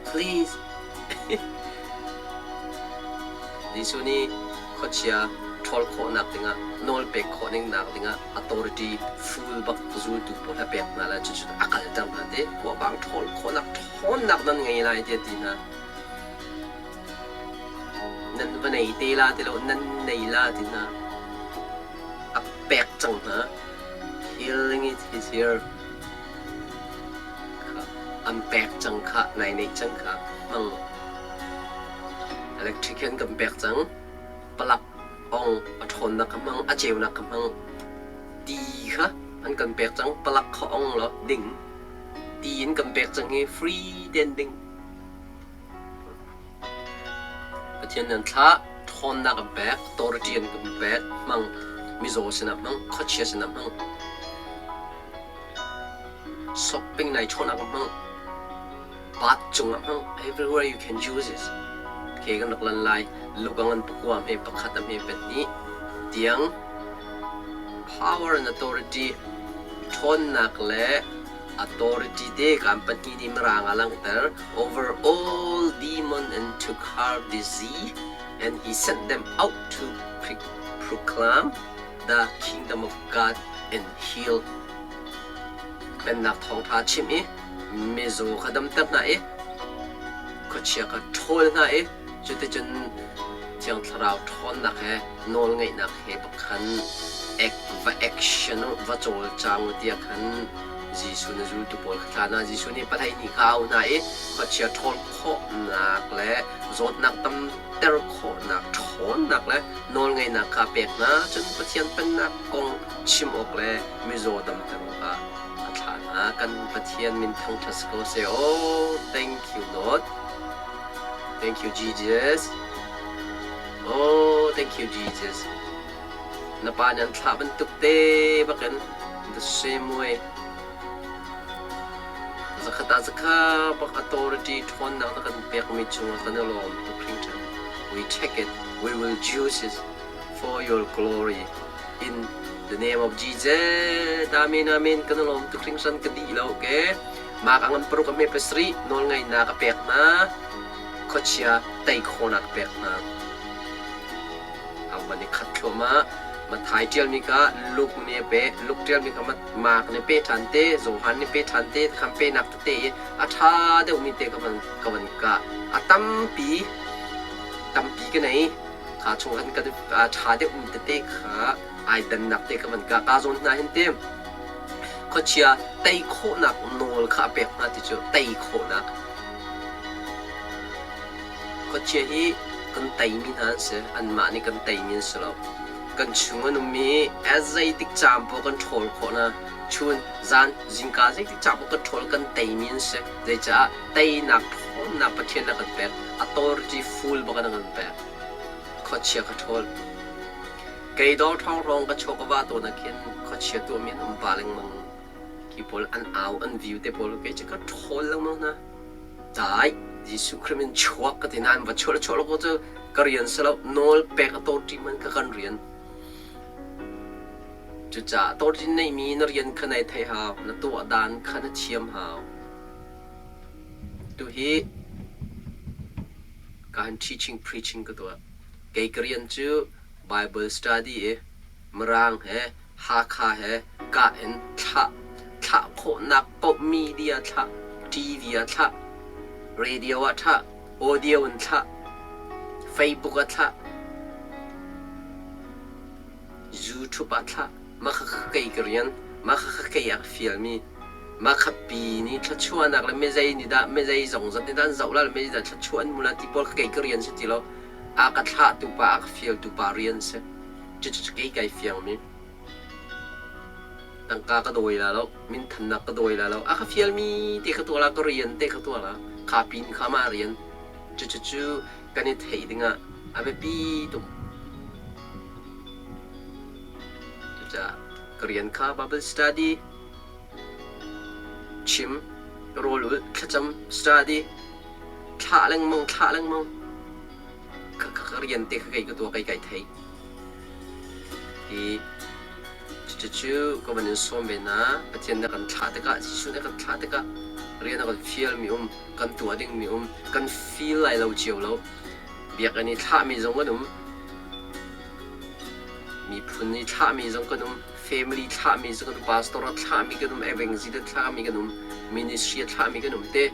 Please. Jesuh nih khuachia ṭhawl khawhnak dingah nawl pek khawh ningnak dingah authority full bak zultu pawl a pek hna lai cucu a kalter hna te kuahbang ṭhawl khawhnak ṭhawnnak nan ngei lai tiah a ti hna. Nan va nei te la ti lo nan nei la ti hna. A pek cang hna. Healing it is here. An pek cang khah, nai neih cang khah. Hmang. Electric hin kan pek cang. Palak ong a ṭhawnnak ka hmang, a ceunak ka hmang. Ti kha an kan pek cang. Palak kha ong law ding. Ti in kan pek cang hi free tein ding. Pathian nan thlah. Ṭhawnnak an pek, authority an kan pek, hmang. Mizaw sinah hmang, khuachia sinah hmang. Shopping nai chawhnak ah hmang. Bath cungah hmang. Everywhere you can use it. Ke kan rak lan lai. Luka ngan pakua hme pakhat a hme pahnih tiang power and authority ṭhawnnak le authority te kan pahnih nih mirang a langhter over all demon and took her disease and he sent them out to proclaim the kingdom of God and heal pennak thawngṭha chim i mizaw kha damter hna i khuachia kha ṭhawl hna i cuticun Thiang Thlarau ṭhawnnak he nawlngeihnak he bak khan ek va action u va cawlcang u tiah khan Jesuh na zultu pawl kha thlah hna. Jesuh nih pahleihnih kha a auh hna i khuachia ṭhawl khawhnak le zawtnak tamter khawhnak ṭhawnnak le nawlngeihnak kha a pek hna. Cun Pathian Pennak kong chim awk le mizaw damter awkah a thlah hna. Kan Pathian min thangṭhat si ko seh. Oh, thank you Lord. Thank you Jesus. Oh, thank you Jesus. Na pa nih an thlah bantuk te bakin the same way. Zakhat ah zakha bak authority ṭhawnnak na kan pekmi cungah kan i lawm tuk hringhran. We take it. We will use it for your glory. In the name of Jesus. Amen, amen. Kan i lawm tuk hringhran ka dih lo, okay? Mark a ngan paruk a hme pasarih nawlngaihnak a pek hna. Khuachia tei khawhnak a pek hna. A van i khat thluahmah. Matthai ṭialmi kha Luke nih a peh. Luke ṭialmi kha Mark nih pe ṭhan te, Johan nih pe ṭhan te, khan penak tete i a ṭha deuhmi te ka van ka van kah. A tampi tampi ka nei. Kha chung khan ka a ṭha deuhmi tete kha ai dannak te ka van kah. Ka zawn hna hin te khuachia tei khawhnak nawl kha a pek hna ti cu tei khawhnak. Khuachia hi kan teimi hna an si. Anmah nih kan teimi an si lo. Kan chung an ummi hi zeitik caan paoh kan ṭhawl khawh hna. Chun, zan, zingka zeitik caan paoh kan ṭhawl kan teimi an si. Zeicah teinak ṭhawnnak Pathian a kan pek. Authority full bak in a kan pek. Khuachia ka ṭhawl. Kei dawr ṭhawng ka chaw ka vah tawn ah khin khuachia tuahmi an um pah lengmang. Khi pawl an au, an view te pawl kei cu ka ṭhawl lengmang hna. Dai, Jesuh Khrih min chuak ka ti nain va chuah le chuah lo ko cu ka rian si lo. Nawl pek a tawṭi man kha kan rian. Cucaah tawṭi neihmi na rian kha nai theih hau, na tuah dan kha na thiam hau. Tuhi ka han teaching preaching ka tuah. Kei ka rian cu Bible study i Mirang he Hakha he kah in thlah thlah khawhnak paoh media thlah, TV ah thlah, radio ah thlah, audio in thlah, Facebook ah thlah, YouTube ah thlah. Mah kha kei ka rian, mah kha kei a ka fialmi, mah kha pi nih thluachuahnak le mizei nih dah mizei zong zat nih dah an zoh la le mizei dah thluachuah an hmu la ti pawl kha kei ka rian si ti lo. A ka thlahtu pa, a ka fialtu pa rian si. Cucu kei kai fiangmi. Tangka ka dawi la lo, minthannak ka dawi la lo. A ka fialmi te ka tuah la, ka rian te ka tuah la. Kha pin kha mah rian. Cucu kan i theih dingah a biapi tuk. Cucaah ka rian kha Bible study, chim, rawl ulh, thlacam, study, thlah lengmang, thlah lengmang. Ka rian te kha kei ka tuah, kei kai theih. Hi cucu ka van in sawm ve hna. Pathian nih a kan thlah tikah, Jesuh nih a kan thlah tikah rian a kan fialmi um, kan tuah dingmi um, kan feel lai lo cio lo. Biakinn i thlahmi zong kan um. Miphun i thlahmi zong kan um. Family thlahmi zong kan um. Pastor a thlahmi kan um. Evangelist a thlahmi kan um. Ministry a thlahmi kan um te.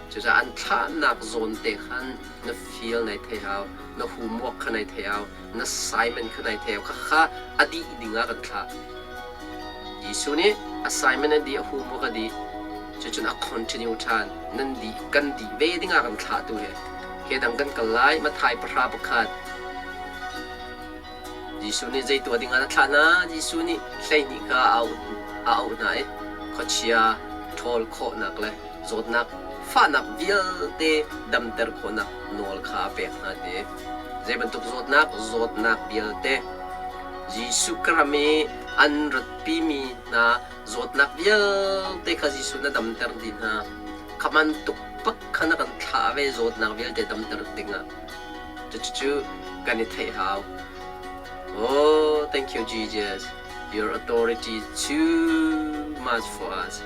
Cucaah an thlahnak zawn te khan na feel nai thei hau, na homework kha nai thei hau, na assignment kha nai thei hau. Khakha a dih ding ah kan thlah. Jesuh nih assignment a dih, a homework a dih. Cucun a continue ṭhan. Nan dih, kan dih ve ding ah kan thlah tu hi. Ke dang kan kal lai, Matthai pahra pakhat. Jesuh nih zei tuah ding ah a thlah hna? Jesuh nih 12 kha a auh, a auh hna i khuachia ṭhawl khawhnak le zawtnak fahnak vialte damter khawhnak nawl kha a pek hna ti. Zei bantuk zawtnak, zawtnak vialte. Jesuh ram i an ratpimi hna zawtnak vialte kha Jesuh na damter dih hna. Kha bantuk bak kha na kan thlah ve zawtnak vialte damter dingah. Cucu kan i theih hau. Oh, thank you, Jesus. Your authority is too much for us.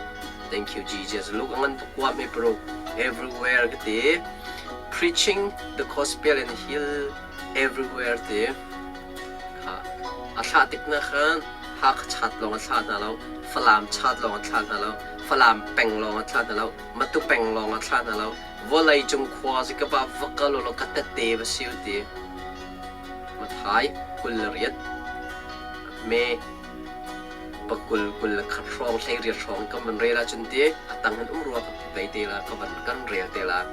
Thank you, Jesus. Look ngan tuk kwa me pro everywhere ka ti. Preaching the gospel and heal everywhere ti. Kha a thlah tik na khan Hakha chat lawng a thlah hna lo, Falam chat lawng a thlah hna lo, Falam peng lawng a thlah hna lo, Matu peng lawng a thlah hna lo. Vawlei cung khua zikap ah va kal ulaw ka tette va si u ti. Mathai 28 me pakul 21 hrawng 18 hrawng kan van rel ahcun ti a tang in um rua ka play te la ka van kan rel te la.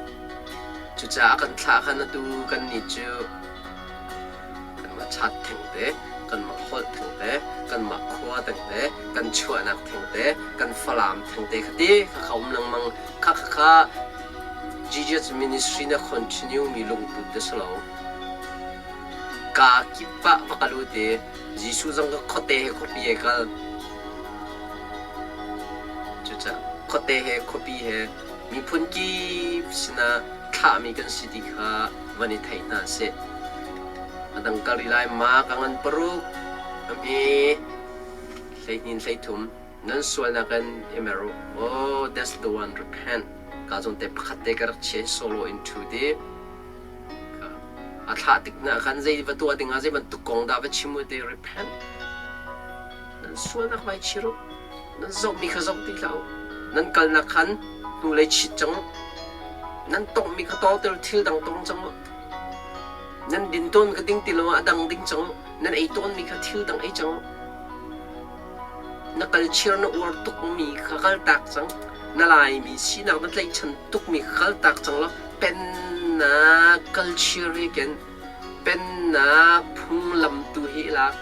Cucaah kan thlah khan atu kan nih cu kanmah chat theng te, kanmah holh theng te, kanmah khua theng te, kan chuahnak theng te, kan Falam theng te kha ti kha kha um lengmang kha kha kha Jesus ministry na continue mi lungput te si lo. Kaa kip ah va kal u ti Jesuh zong kha khuate he khuapi he kal. Cucaah khuate he khuapi he miphun kip sinah thlahmi kan si ti kha van i thei hna sih. A dang kal rih lai ma ka ngan paruk a hme hleihnin 13 nan sualnak in i mer u. Oh, that's the one repent. Ka zawn te pakhat te ka rak chia solo in ṭhu ti. A thlah tik hna khan zei va tuah ding ah zei bantuk kong dah va chim u ti repent. Nan sualnak vai chir u. Nan zohmi kha zoh ti hlah u. Nan kalnak khan hnulei chit cang u. Nan tonghmi kha tawng til thil dang tong cang u. Nan din tawn kha ding ti lo ah a dang ding cang u. Nan ei tawnmi kha thil dang ei cang u. Na kalchir na uar tukmi kha kaltak cang. Na Laimi sinak na tlaihchan tukmi kha kaltak cang law pennak kalchir hi ken pennak phunglam tu hi i lak.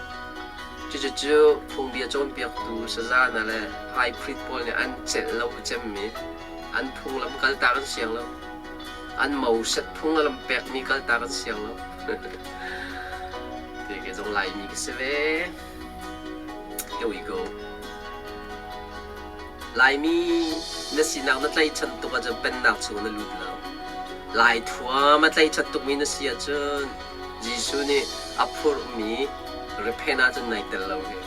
Cucu phungbia cawnpiaktu saza hna le high priest pawl nih an celh lo cemmi an phunglam kaltak an siang lo. An Moses phung a lam pekmi kaltak an siang lo. Ti ke zong Laimi ka si ve. Here we go. Laimi na sinak na tlaihchan tuk ahcun pennak chung na lut lo. Lai thuam a tlaihchan tukmi na si ahcun Jesuh nih a phurhmi repent ahcun nai tel lo hi.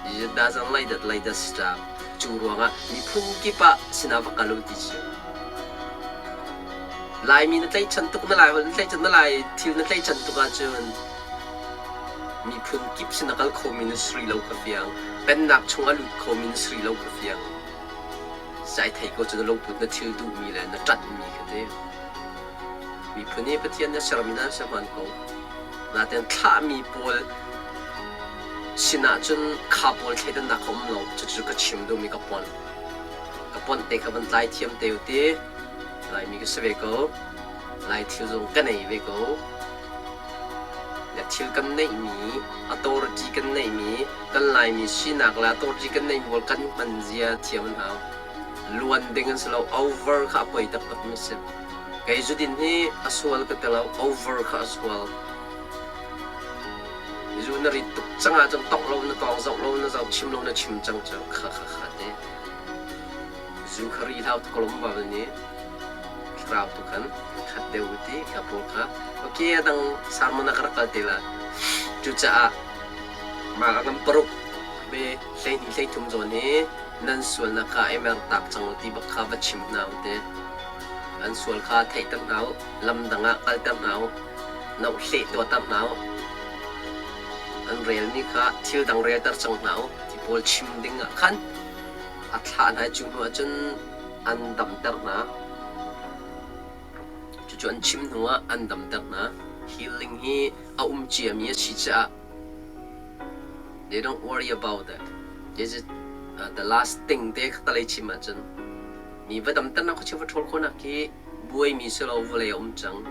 Jesus doesn't like that, like that stuff. Cu ruangah miphun kip ah sinah va kal u ti cu. Laimi na tlaihchan tuk na lai holh na tlaihchan na lai thil na tlaihchan tuk ahcun Miphun kip sin a kal khomi na si rih lo kha fiang. Pennak chung a lut khomi na si rih lo kha fiang. Zai thei ko cu na lungput na thil duhmi le na ṭanhmi kha ti. Miphun hi Pathian nih a sermi hna an si hmaan ko. Nain thlahmi pawl sinah cun kha pawl thleidannak kha um lo. Cucu ka chim duhmi ka ponh. Ka ponh te kha van tlai thiam te u ti. Laimi ka si ve ko. Lai thil zong ka nei ve ko. Thil kan neihmi, authority kan neihmi, kan Laimi sinak le authority kan neihmi pawl kan hman zia thiam an hau. Luan ding an si lo. Over kha a poi taktakmi a si. Kei zudin hi a sual ka ti lo. Over kha a sual. Zu na rit tuk cang ahcun tongh lo na tawng, zoh lo na zoh, chim lo na chim cang cu kha kha kha te. Zu kha ri hlau tuk lom Bible nih. Thlarau tu khan khat deuh u ti kha pawl kha okay a dang sermon ah ka rak kal te la. Cucaah mah a ngam paruk be 12 13 zawn hi nan sualnak kha i mertak cang u ti bak kha va chim hna u ti. An sual kha theihter hna u, lam dang ah kalter hna u, nohleh tuahter hna u. An relmi kha thil dang relter cang hna u ti pawl chim ding ah khan a thlah hna i cu hnu ah cun an damter hna. Cucu an chim hnuah an damter hna. Healing hi a um ciami a si caah they don't worry about that. This is the last thing te kha talei chim ahcun mi va damternak khuachia va ṭhawl khawhnak khi buaimi si lo vawlei a um cang.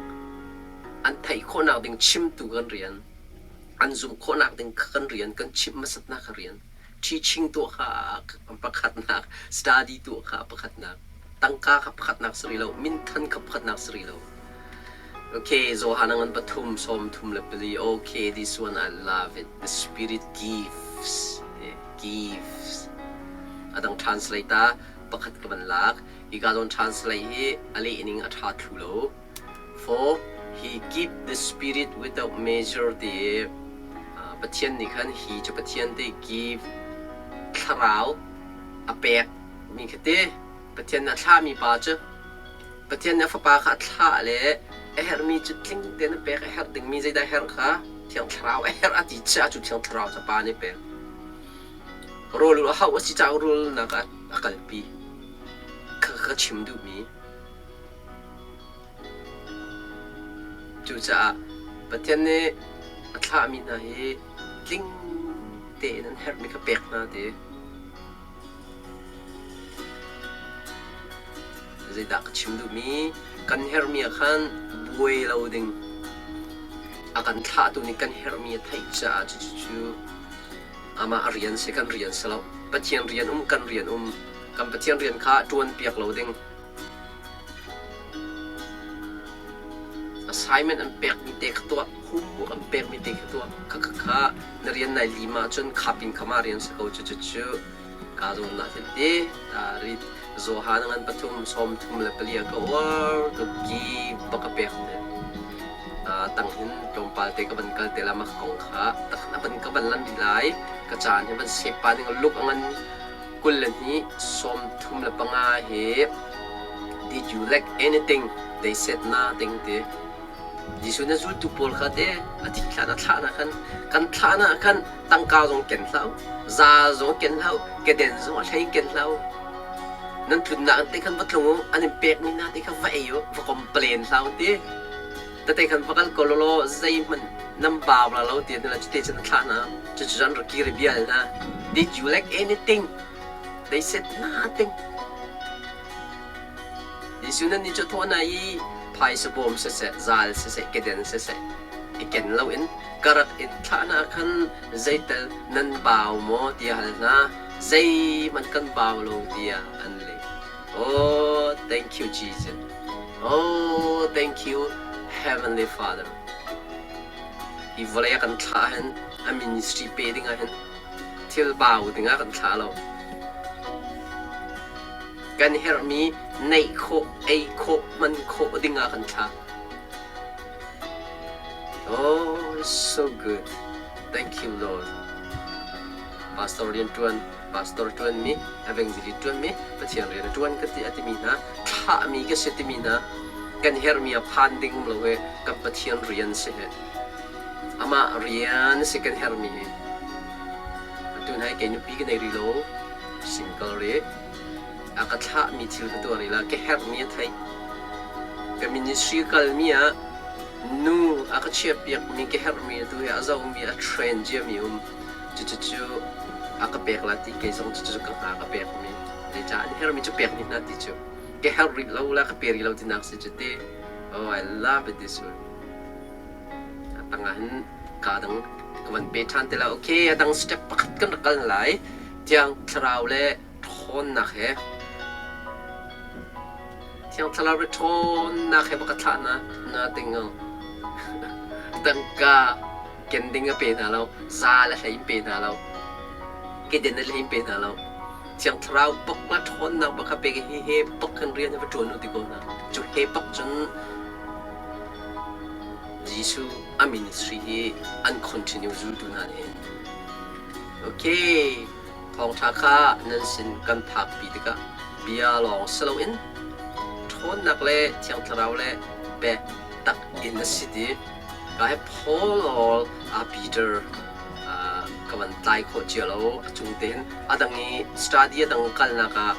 An theih khawhnak ding chimtu kan rian, an zumh khawhnak ding kan rian, kan chimh hmasatnak rian. Teaching tuah kha pakhatnak, study tuah kha pakhatnak. Tangka kha pakhatnak si rih lo, minthan kha pakhatnak si rih lo. Okay, Johan ngan pathum 34. Okay, this one I love it. The Spirit gives. Gives. Adang translate ta pakhat ka van lak. Hi ka zawn translate hi a leh ning a ṭha thlu lo. For he give the Spirit without measure ti Pathian nih khan hi cu Pathian te give thlarau a pek mi kha te Pathian nih a thlahmi pa cu Pathian nih a fapa kha a thlah le a herhmi cu tling tein a pek a herh dingmi zeidah a herh kha Thiang Thlarau a herh a ti chiah cu Thiang Thlarau cu Pa nih pek. Rawl a hauh a si caah rawlnak ah a kalpi. Kha ka chim duhmi. Cucaah Pathian nih a thlahmi hna hi tling tein an herhmi kha pek hna ti. Zeidah ka chim duhmi? Kan herhmi ah khan buai lo ding. A kan thlahtu nih kan herhmi a theih caah cucu amah a rian si, kan rian si lo. Pathian rian um, kan rian um. Kan Pathian rian kha ṭuanpiak lo ding. Assignment an pekmi te kha tuah, homework an pekmi te kha tuah. Khakha kha na rian nai lim ahcun kha pin kha mah rian si ko cucu ka zawn na thil ti rit Johan ngan pathum 34 ka uar tuk ki bak a pek te tang hin tlawmpal te ka van kal te la mak kong kha takhan a van ka van lan lai ka caan hi van sep pa ning luk a ngan 22 35 hi did you lack anything they said nothing ti Jesuh na zultu pawl kha te a thi thlan a thlah na khan kan thlah na khan tangka zong ken hlah u za zong ken hlah u keden zong a hlei ken hlah u nan tlunnak te khan va tlung u an in pek mi hna te kha va ei u va complain hlah u ti tate khan va kal ko law zeihmanh nan bau la lo ti na cute cun a thlah hna cucu an rak kir i bia hna did you lack anything they said nothing Jesuh nan nih cu thawh hna i phaisa bawm siseh zal siseh keden siseh i ken loin ka rak in thlah hna khan zeital nan bau maw tiah hal hna zeihmanh kan bau lo tiah an leh oh thank you Jesus Oh, thank you, Heavenly Father. Hi vawlei a kan thlah hin a ministry pe ding ah hin thil bau ding ah kan thlah lo. Kan herhmi neih khawh, ei khawh, hman khawh ding ah kan thlah. Oh, it's so good. Thank you, Lord. Pastor rian ṭuan pastor ṭuanmi, evangelist ṭuanmi, Pathian rian a ṭuan ka ti a timi hna, thlahmi ka si timi hna, kan herhmi ah phan ding um lo he kan Pathian rian si he. Amah rian si kan herhmi hi. Atu hna kei nupi ka nei rih lo, single rih. A ka thlahmi thil ka tuah rih la, ka herhmi a theih. Ka ministry kalmi ah nu a ka chiahpiakmi ka herhmi atu hi a zohmi a train ciami um. Cucu a ka pek la ti kei zong cucu ka hna ka pekmi zeicah an herhmi cu pek ni hna ti cu ka herh rih lo la ka pe rih lo tinak si cu ti oh I love it this one a tangah hin ka dang ka van pe ṭhan te la okay a dang step pakhat kan rak kal lai tiang thlarau le ṭhawnnak he Thiang Thlarau le ṭhawnnak he bak a thlah hna. Na ting tangka ken ding a pe hna lo, za le hlei in pe hna lo, keden le hlei in pe hna lo. Thiang Thlarau bak la ṭhawnnak bak kha pek i hi he bak khan rian hi va ṭuan u ti ko hna. Cu he bak cun Jesuh a ministry hi an continue zultu hna nih hin. Okay. Thawngṭha kha nan sin kan phakpi tikah bia lawng si loin ṭhawnnak le Thiang Thlarau le biatak in a si ti ka he Paul or Peter ka van tlai khawh cia lo a cung tein a dang i study a dang kalnak ah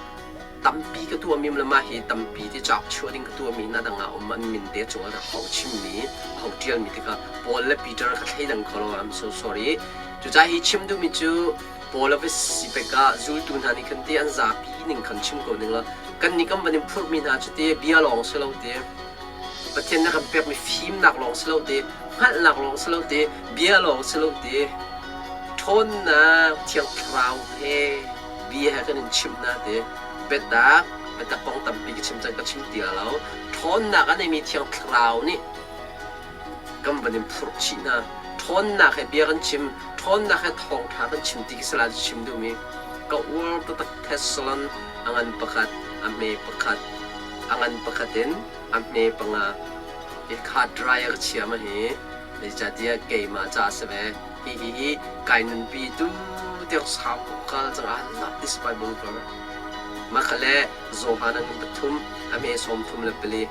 tampi ka tuahmi le mah hi tampi ti cauk chuah ding ka tuahmi in a dang ah um an min te cungah ho chimmi ho ṭialmi ti kha Paul le Peter kha thleidang kho lo I'm so sorry cucaah hi chim duhmi cu Paul a va si pek ah zultu hna nih khan ti an zapi ning khan chim ko ning la kan nih kan van in phurhmi hna cu ti bia lawng si lo ti Pathian na kan pekmi fimnak lawng si lo ti hngalhnak lawng si lo ti bia lawng si lo ti ṭhawnnak thiang thlarau he bia he kan in chimh hna ti biatak. Biatak kong tampi ka chim cang ka chim ti lo. Ṭhawnnak a neimi Thiang Thlarau nih kan van in phurh chih hna. Ṭhawnnak he bia kan chim, ṭhawnnak he thawngṭha kan chim ti khi sala cu chim duhmi. Ka uar taktak Thessalon a ngan pakhat, a hme pakhat, a ngan pakhat in a hme panga. Hi kha dry a ka chia ma hi. Zeicahtiah keimah ca a si ve. Hi hi hi kai nunpi tu tiang sau ko kal cang I love this Bible verse. Mah kha le Johan a ngan pathum, a hme 34.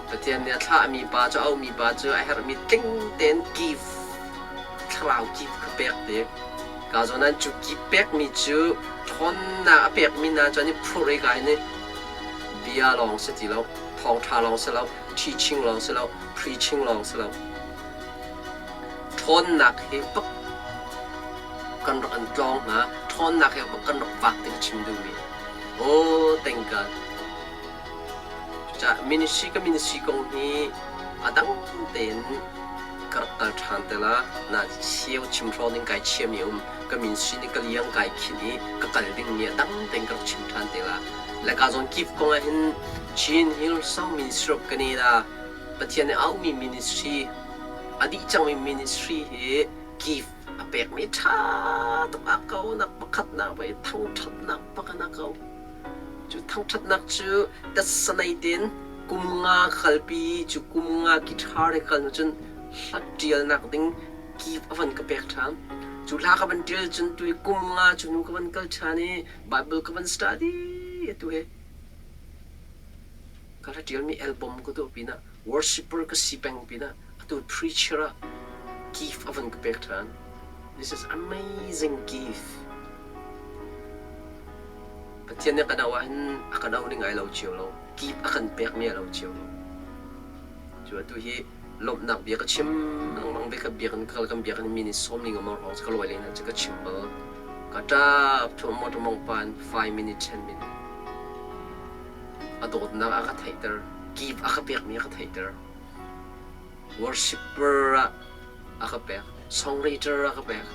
Pathian nih a thlahmi pa cu a auhmi pa cu a herhmi tling tein gift thlarau gift kha pek ti. Ka zawn ah cu gift pekmi cu ṭhawnnak a pekmi hna cu an i phurh i ka in i bia lawng si ti lo, thawngṭha lawng si lo, teaching lawng si lo, preaching lawng si lo. Ṭhawnnak he bak kan rak an tlawng hna, ṭhawnnak he bak kan rak vak ti ka chim duhmi. Aw, thank God. Cucaah ministry ka ministry kong hi a dang tein ka rak kal ṭhan te la. Na cheu chim hrawng ding kai chiami um. Ka ministry nih ka liang kai khinh i ka kal dingmi a dang tein ka rak chim ṭhan te la. Le ka zawn kip kong ah hin Chin Hillsong Ministry of Canada Pathian nih aumi ministry a dih cangmi ministry hi gift a pekmi ṭha tuk a ko nak pakhatnak voi thangṭhatnak pakhat a ko. Cu thangṭhatnak cu datsanei tein kum nga kalpi cu kum nga guitar he kal hnu cun hla ṭialnak ding kip a van ka pek ṭhan. Cu hla ka van ṭial cun tu hi kum nga cu hnu ka van kal ṭhan i Bible ka van study atu hi ka hla ṭialmi album ka tuah pinah worshipper ka si peng pinah atu preacher ah gift a van ka pek ṭhan. This is amazing gift. Pathian nih kan auh ahhin a kan auh ning ai lo cio lo. Gift a kan pekmi a lo cio lo. Cu atu hi lawmhnak bia ka chim lengmang ve ka biakinn ka kal kan biakinn mi nih sawm ning amor hrawng ka lawi len cu ka chim bal. Ka ṭap thu motor mong pan 5 minute 10 minute. A dawtnak a ka theihter. Gift a ka pekmi a ka theihter. Worshipper ah a ka pek. Songwriter a ka pek.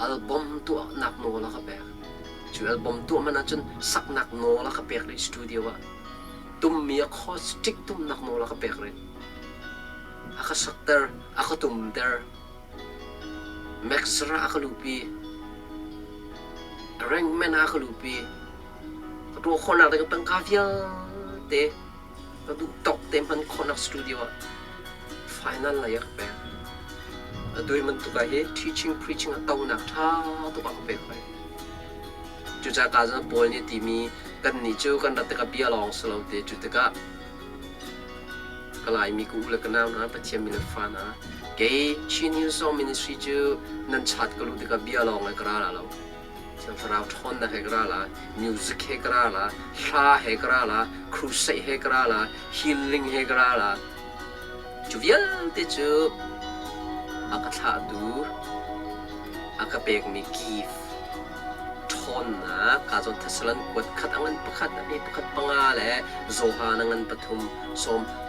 Album tuahnak nawl a ka pek. Cu album tuah man ahcun saknak nawl a ka pek rih studio ah. Tummi acoustic tumnak nawl a ka pek rih. A ka sakter, a ka tumter. Mixer ah a ka luhpi. Arrangement ah a ka luhpi. Ka tuah khawhnak ding tangka vialte Ka duh tawk te hman khawhnak studio ah final lei a ka pek. Atu hi bantuk ah hi teaching preaching a tonak ṭha tuk a ka pek hoi. Cucaah ka zan Paul nih timi kannih cu kan rat tikah bia lawng si lo te cu tikah ka Laimi ka u le ka nau hna Pathian mi le fa hna kei Chin Hillsong Ministry cu nan chat ka luh tikah bia lawng he ka ra la lo. Thiang Thlarau ṭhawnnak he ka ra la, music he ka ra la, hla he ka ra la, crusade he ka ra la, healing he ka ra la. Cu vialte cu a ka thlahtu, a ka pekmi gift ṭhawnnak ka zawn Thessalon kuat khat a ngan pakhat, a hme pakhat panga le Johan a ngan pathum,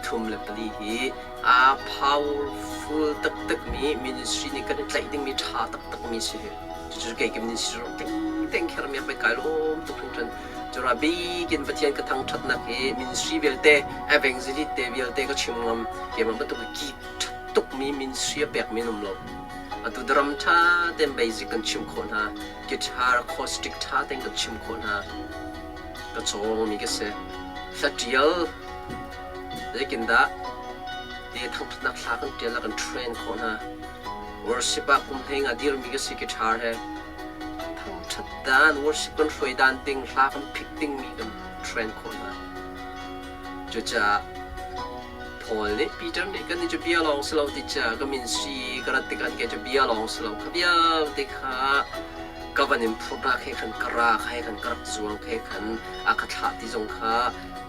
34 hi a powerful taktakmi ministry nih kan i tlaih dingmi ṭha taktakmi si hi. Cucu kei ka ministry rawng teng kher mi pei kai lawm tuk hringhran. Cura bikin Pathian ka thangṭhatnak hi ministry vialte evangelist te vialte ka chim ngam keimah bantuk ki ṭhat tukmi ministry a pekmi an um lo. Atu drum ṭha tein basic kan chim khawh hna, guitar acoustic ṭha tein kan chim khawh hna. Ka cawngmi ka si. Hla ṭial zeitindah ti thangṭhatnak hla kan ṭial ah kan train khawh hna. Worship ah kum hlei nga dirmi ka si guitar he. Thangṭhat dan, worship kan hruai dan ding, hla kan phit dingmi kan train khawh hna. Cucaah Paul nih Peter nih kan nih cu bia lawng si lo ti caah ka min si ka rat tikah ke cu bia lawng si lo kha vialte kha ka van in phurh hna khe khan ka ra kha he khan ka rak zuang khe khan a ka thlah ti zong kha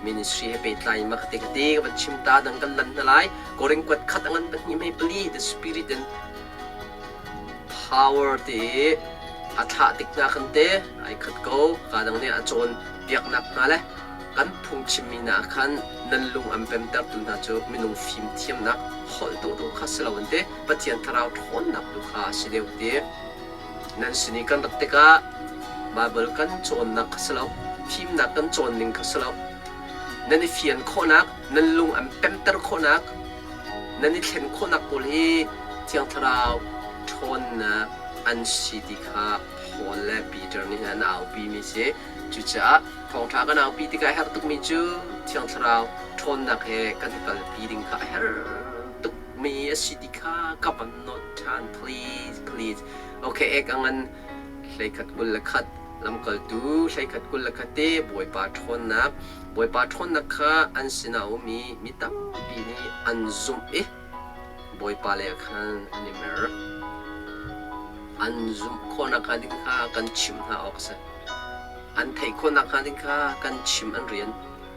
ministry he pehtlai in ma ka te ka te ka van chim ta dang kan lan hna lai Korin kuat khat a ngan pahnih mei pali the spirit in power ti a thlah tik hna khan te ai khat ko ka dang nih a cawn piaknak hna le kan phungchimmi hna khan nan lung an pemtertu hna cu minung fim thiamnak holh dawhdawh kha si loin te Pathian thlarau ṭhawnnak tu kha a si deuh ti nan sin i kan rat tikah Baibal kan cawnnak kha si lo. Fimnak kan cawn ning kha si lo. Nan i fian khawhnak, nan lung an pemter khawhnak, nan i thlen khawhnak pawl hi Thiang Thlarau ṭhawnnak an si ti kha Paul le Peter nih an aupimi si. Cucaah thawngṭha kan aupi tikah a herh tukmi cu Thiang Thlarau ṭhawnnak he kan kalpi ding kha a herh tukmi a si ti kha ka van nawl ṭhan. Please, please. Okay, ek a ngan 11 21 lamkaltu 11 21 te Bawipa ṭhawnnak Bawipa ṭhawnnak kha an sinah a um i mi tampi nih an zumh i Bawipa lei ah khan an i mer. An zumh khawh nakhnga ding kha kan chimh hna awk a si. An theih khawh nakhnga ding kha kan chim an rian.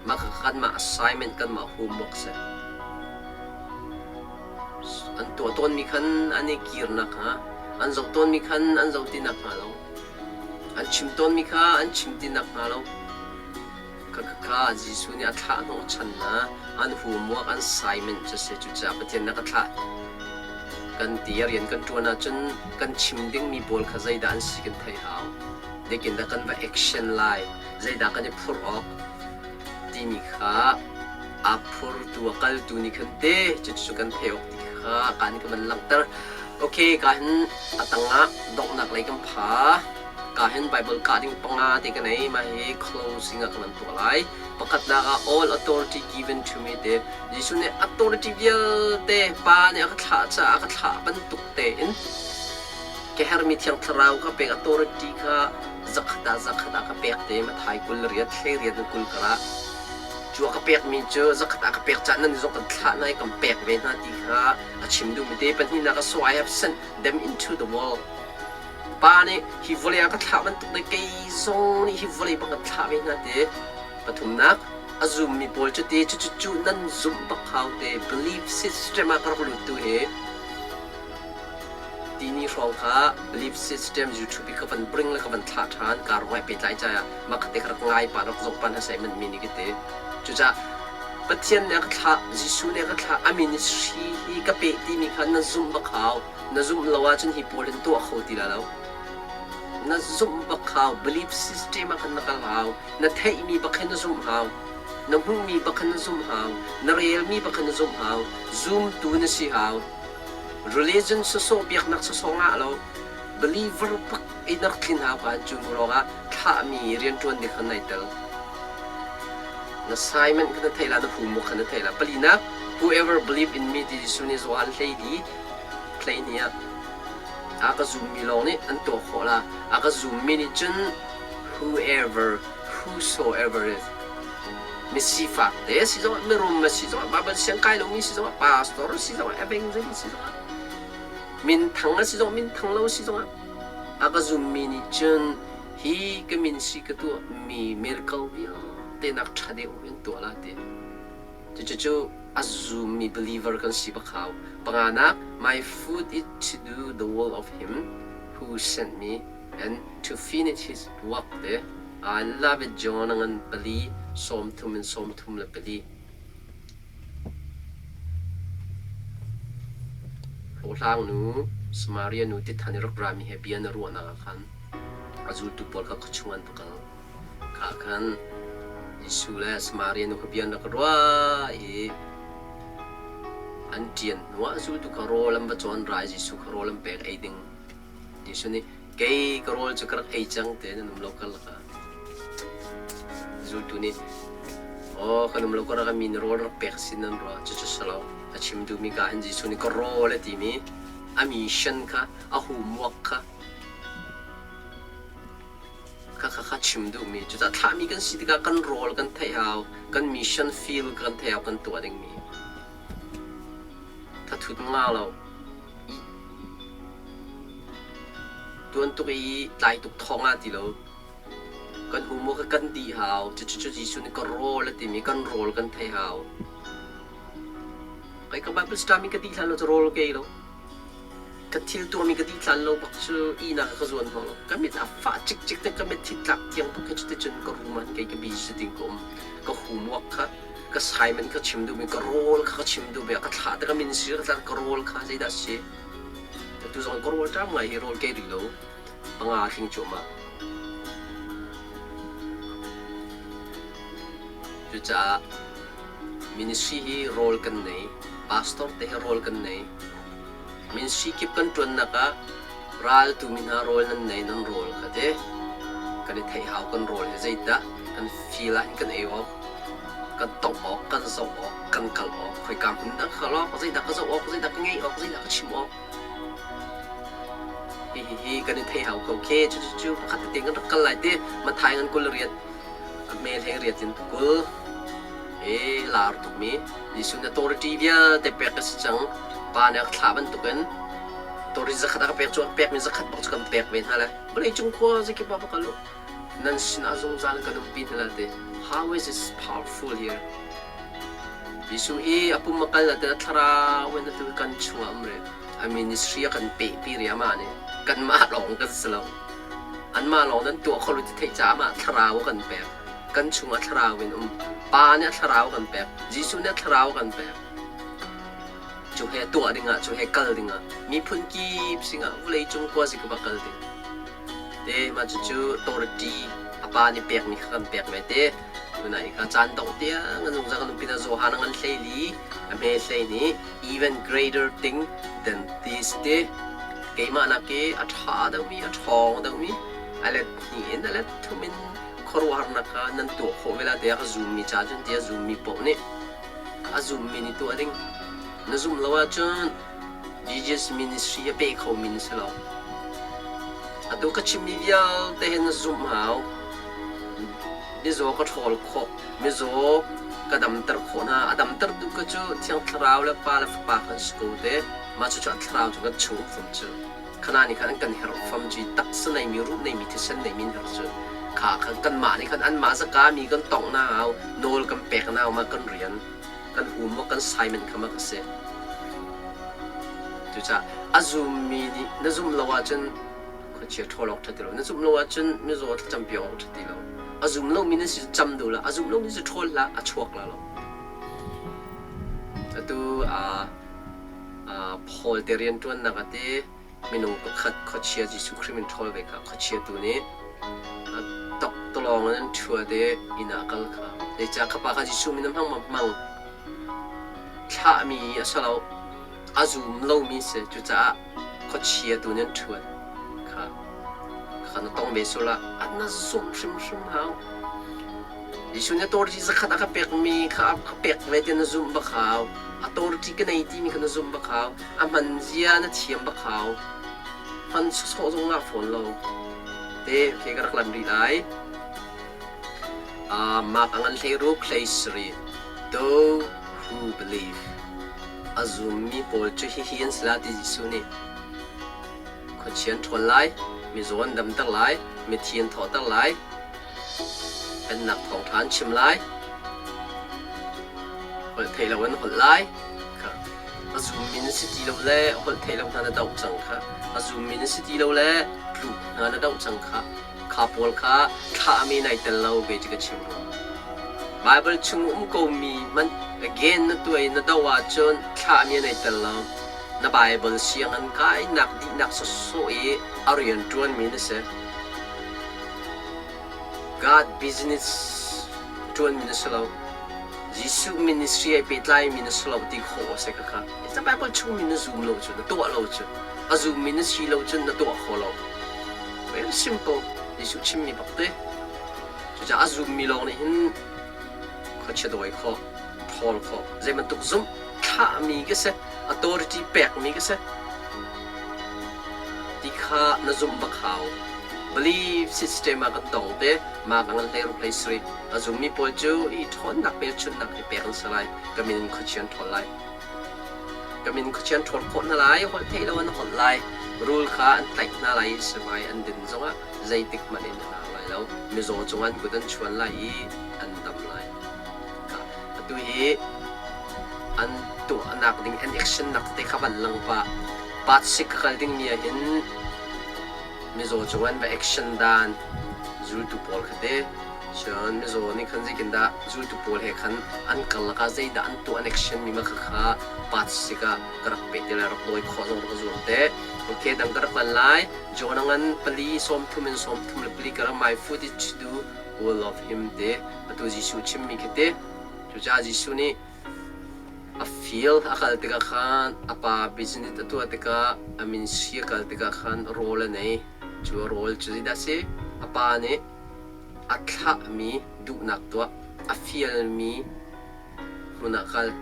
Mah kha kanmah assignment kanmah homework a si. An tuah tawnmi khan an i kir nakhnga, an zoh tawnmi khan an zoh ti nakhnga lo, an chim tawnmi kha an chim ti nakhnga lo, Khakha Jesuh nih a thlah hnawhchan hna, an homework an assignment cu a si. Cucaah Pathian nih a ka thlah kan ti i rian kan ṭuan ahcun kan chim dingmi pawl kha zeidah an si kan theih hau. Zeitindah kan va action lai, zeidah kan i phurh awk timi kha aa phurtu a kaltu nih khan te cucu kan theih awk ti kha kaan ka van langhter. Okay, ka hin a tangah donghnak lei kan pha. Ka hin Bible kah ding panga te ka nei. Mah hi closing ah ka van tuah lai. Pakhatnak ah all authority given to me te Jesuh nih authority vialte Pa nih a ka thlah caah a ka thlah bantuk tein ka hermi Thiang Thlarau ka pek authority kha zakhat ah zakhat ah ka pek te Mathai 20 thlei riat in 20 karah cu a ka pekmi cu zakhat ah ka pek cah nan zong kan thlah hna i kan pek ve hna ti kha a chim duhmi te pahnihnak ah so I have sent them into the world Pa nih hi vawlei ah ka thlah bantuk le kei zong nih hi vawlei bang kan thlah ve hna ti. Pathumnak, a zummi pawl cu ti cucu cu nan zumh bak hau te belief system ah ka rak lut tu hi tini hrawng kha belief system YouTube i ka van bring le ka van thlah ṭhan ka rak ngai pehtlai cai ah mah kha te ka rak ngai pa rak zoh pa hna sai man mi nih ka ti. Cucaah Pathian nih a ka thlah, Jesuh nih a ka thlah, a ministry hi ka peh timi kha na zumh bak hau. Na zumh lo ahcun hi pawl hin tuah kho ti lai lo. Na zumh bak hau, belief system ah khan na kal hau. Na theihmi bak hin na zumh hau. Na hmuhmi bak khan na zumh hau. Na relmi bak khan na zumh hau. Zumtu na si hau. Religion sawsawh biaknak sawsawh ngah lo. Believer bak i na rak tlin hau ka cu hnu lawngah thlahmi rianṭuan ding khan nai tel. Na assignment kha na theih la, na homework kha na theih la. Palinak, whoever believe in me ti Jesuh nih Johan 14 hleihnih ah a ka zummi lawng nih an tuah khawh la. A ka zummi nih cun whoever, whosoever is misifak te si zongah mirum a si zongah Bible siang kai lomi si zongah pastor si zongah evangelist si zongah minthang a si zongah minthang lo si zongah a ka zummi nih cun hi ka min si ka tuahmi miracle vialte nak ṭha deuh in tuah la ti. Cucu a zummi believer kan si bak hau. Panganak, my food is to do the will of him who sent me and to finish his work te. I love it John ngan pali 30 in 34. Hlawhhlang nu Samaria nu tithan i rak rami he bia na ruahnak ah khan a zultu pawl kha khuachung an va kal. Kha khan Jesuh le Samaria nu kha bia an rak ruah i an ṭian hnuah zultu kha rawl an va cawn ra i Jesuh kha rawl an pek ei ding. Jesuh nih kei ka rawl cu ka rak ei cang te nan um lo karlak ah. Zultu nih aw kan um lo karlak ah mi na rawl rak pek sin nan ruah cucu si lo. A chim duhmi ka hin Jesuh nih ka rawl a timi a mission kha a homework kha Khakha chim duhmi cucaah thlahmi kan si tikah kan rawl kan theih hau, kan mission field kan theih hau, kan tuah dingmi. Thathut nga lo. Tuan tuk i tlai tuk thawng ah ti lo. Kan homework kha kan dih hau. Cucu Jesuh nih ka rawl a timi kan rawl kan theih hau. Kai ka Bible study ka dih hlan lo cu rawl ka ei lo. Ka thil tuahmi ka dih lo bak cu ihnak ah ka zuan hnawh lo. Ka mit a fah cikcik te ka mitthli tlak tiang bak khi cuticun ka room ah kei ka busy ding ka um. Ka homework kha ka assignment kha chim duhmi ka rawl kha ka chim duhmi ka thlah te ka min sir ka ka rawl kha zeidah a si. Atu zong ka rawl ṭam ngai hi rawl ke rih lo. Panga tling cuahmah. Cucaah ministry hi rawl kan nei, pastor te hi rawl kan nei. Ministry kip kan ṭuannak ah raltu mi hna rawl nan nei, nan rawl kha te kan i theih hau kan rawl hi zeidah kan feel ah hin kan ei awk, kan tongh awk, kan zoh awk, kan kal awk, khoika hmun dah ka kal awk, zeidah ka zoh awk, zeidah ka ngeih awk, zeidah ka chim awk. Hihi hi kan i theih hau ko khi. Cucu pakhat tete kan rak kal lai ti. Mathai ngan 20 riat, a hme hlei riat in 20 he lar tukmi Jesuh nih authority vialte pek a si cang. Pa nih a ka thlah bantukin authority zakhat a ka pek cu a pekmi zakhat bak cu kan pek ve hna le vawleicung khua zakip ah va kal u. Nan sinah zungzal kan umpi hna lai ti. How is this powerful here? Jesuh hi a pum a kal nain a thlarau in atu kan chungah um rih. A ministry a kan pehpi rih amah nih. Kanmah lawng kan si lo. Anmah lawng nan tuah kho lo ti theih caah amah thlarau a kan pek. Kan chungah thlarau in um. Pa nih a thlarau a kan pek. Jesuh nih a thlarau a kan pek. Cu he tuah dingah, cu he kal dingah, miphun kip singah vawleicung khuazikip ah kal ding. Te mah cucu authority a pa nih pekmi kha kan pek ve te. Tunai hi kha caan dongh tiang an zungzal kan um pinah Johan a ngan 14 a hme 12 even greater thing than this te keimah nak i a ṭha deuhmi a ṭhawng deuhmi a let hnih in a let thum in khuaruahharnak kha nan tuah khawh ve la tiah ka zummi ca cun tiah zummi paoh nih a zummi nih tuah ding na zumh lo ahcun Jesus ministry a pe khomi na si lo. Atu ka chimmi vialte hi na zumh hau. Mizaw ka ṭhawl khawh, mizaw ka damter khawh hna. A damtertu ka cu Thiang Thlarau le Pa le Fapa khan si ko te. Mah cucu a thlarau cu kan chung fam cu. Khana nih khan an kan herh fam cu taksa neimi, ruh neimi, thisen neimi an herh cu. Kha khan kanmah nih khan anmah zaka mi kan tongh na hau, nawl kan pek na hau ma kan rian. Kan um maw kan Simon kha mak a si. Cucaah a zummi nih na zumh lo ahcun khuachia ṭhawl awk ṭha ti lo. Na zumh lo ahcun mizaw thlacampi awk ṭha ti lo. A zum lomi na si cam duh hlah. A zum lomi si ṭhawl hlah, a chuak la lo. Atu Paul te rianṭuannak ah ti minung pakhat khuachia Jesuh Khrih min ṭhawl ve kha khuachia tu nih a taktawlawng in an ṭhuat i inn ah a kal kha. Zeicah kha pa kha Jesuh min a hmang ma hmang thlahmi a si lo, a zum lomi si. Cucaah khuachia tu nih an ṭhuat kha. Kha na tong ve sual ah na zumh hrimhrim hau. Jesuh nih authority zakhat a ka pekmi kha a ka pek ve ti na zumh bak hau. Authority ka nei timi kha na zumh bak hau. A hman zia na thiam bak hau. Hman sawsawh zong ngah fawn lo. Te, okay, ka rak lan rih lai. Uh, Mark a ngan 16 hlei sarih. Those who believe. A zummi pawl cu hihi an si la ti Jesuh nih. Khuachia an ṭhawl lai, mizaw an damter lai, mithi an thawhter lai, Pennak thawngṭha an chim lai. Holh theih lo in holh lai. Kha a zummi na si ti lo le holh theih lo hna na doh cang kha. A zummi na si ti lo le tluk hna na doh cang kha. Kha pawl kha thlahmi nai tel lo ve ti ka chim rua. Baibal chung um komi hmanh again na tuah i na doh ahcun thlahmi nai tel lo. Na Baibal sianginn kainak dihnak sawsawh i a rian ṭuanmi na si. God business ṭuanmi na si lo. Jesuh ministry ai pehtlaimi na si lo ti khawh a si khakha. It's a Bible chungmi na zum lo cu, na tuah lo cu. A zummi na si lo cun na tuah kho lo. Very simple. Jesuh chimmi bak te. Cucaah a zummi lawng nih hin khuachia dawi khawh, ṭhawl khawh, zei bantuk zumh thlahmi ka si, authority pekmi ka si. Ti kha na zumh bak hau. Belief system ah kan tong te ma ka ngan 16 17 a zummi pawl cu i ṭhawnnak hmelchunhnak hi pek an si lai. Ka min in khuachia an ṭhawl lai. Ka min khuachia an ṭhawl khawh hna lai, holh theih lo an holh lai. Rul kha an tlaih hna lai i sivai an din zongah zeitik hmanh in an ar lai lo. Mizaw cungah an kut an chuan lai i an dam lai. Atu hi an tuahnak ding an action nak tete kha van lang pah. Part sik ka kal dingmi ah hin mizaw cung an va action dan zultu pawl kha te cun mizaw nih khan zeitindah zultu pawl he khan an karlak ah zeidah an tuah an action mi ma kha kha part sik ah ka rak pe te lai rak dawi khawh zong rak zuam te okay dang ka rak lan lai John a ngan 4 34 in 34 ka rak my food is to do. Who love him te atu Jesuh chimmi khi te. Cucaah Jesuh nih a field a kal tikah khan a pa business a tuah tikah a ministry a kal tikah khan rawl a nei. Cu a rawl cu zeidah a si? A pa nih a thlahmi duhnak tuah, a fialmi hmun ah kal,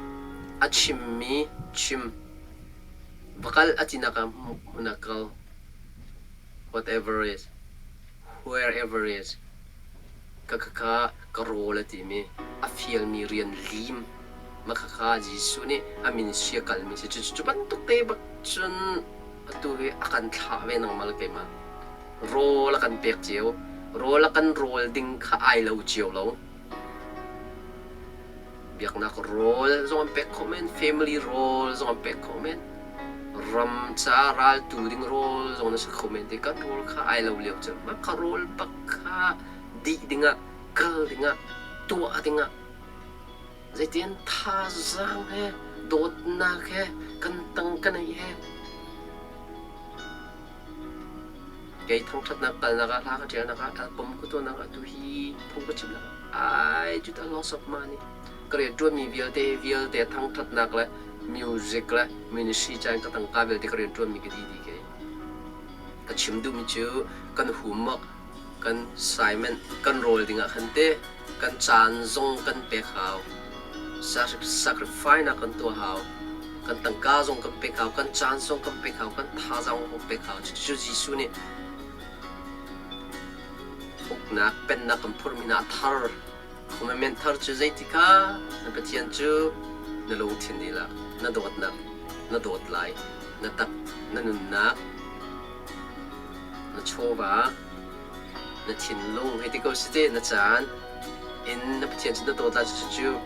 a chimmi chim, va kal a tinak ah hmun ah kal, whatever is, wherever is, ka khakha ka rawl a timi, a fialmi rian lim, mah khakha Jesuh nih a ministry a kalmi si. Cu cu bantuk te bak cun atu hi a kan thlah ve nangmah le keimah. Rawl a kan pek cio. Rawl a kan rawl ding kha ai lo cio lo. Biaknak rawl zong an pek khawh men, family rawl zong an pek khawh men, ram ca raltu ding rawl zong na si kho men ti kan rawl kha ai lo lio cun mah kha rawl bak kha dih dingah, kal dingah, tuah dingah zeitin thazaang he dawtnak he kan tang kan ei he Kei thangṭhatnak kalnak ah hla ka ṭialnak ah album ka tuahnak ah tuhi phung ka chimnak ah ai cut a loss of money. Ka rianṭuanmi vialte vialte thangṭhatnak le music le ministry ca in ka tangka vialte ka rianṭuanmi ka dih dih kei. Ka chim duhmi cu kan homework, kan assignment, kan rawl dingah khan te kan caan zong kan pek hau. Sacrifice nak kan tuah hau. Kan tangka zong kan pek hau, kan caan zong kan pek hau, kan thazaang zong kan pek hau. Cucu Jesuh nih uknak pennak kan phurhmi hna a thar. Commandment thar cu zeiti kha na Pathian cu na lungthin dihlak, na dawtnak, na dawt lai, na tak, na nunnak, na chawva, na thinlung hei ti ko si te na caan in na Pathian cu na dawt lai cucu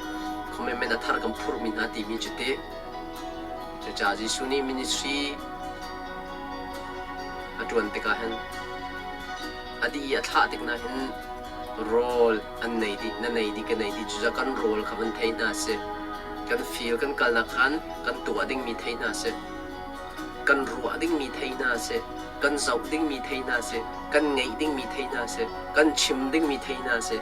commitment a thar kan phurhmi hna timi cu ti cucaah Jesuh nih ministry a ṭuan tikah hin a dih i a thlah tik na hin rawl an nei dih na nei dih ka nei dih cucaah kan rawl kha van thei hna sih kan feel kan kalnak khan kan tuah dingmi thei hna sih kan ruah dingmi thei hna sih kan zoh dingmi thei hna sih, kan ngeih dingmi thei hna sih, kan chim dingmi thei hna sih.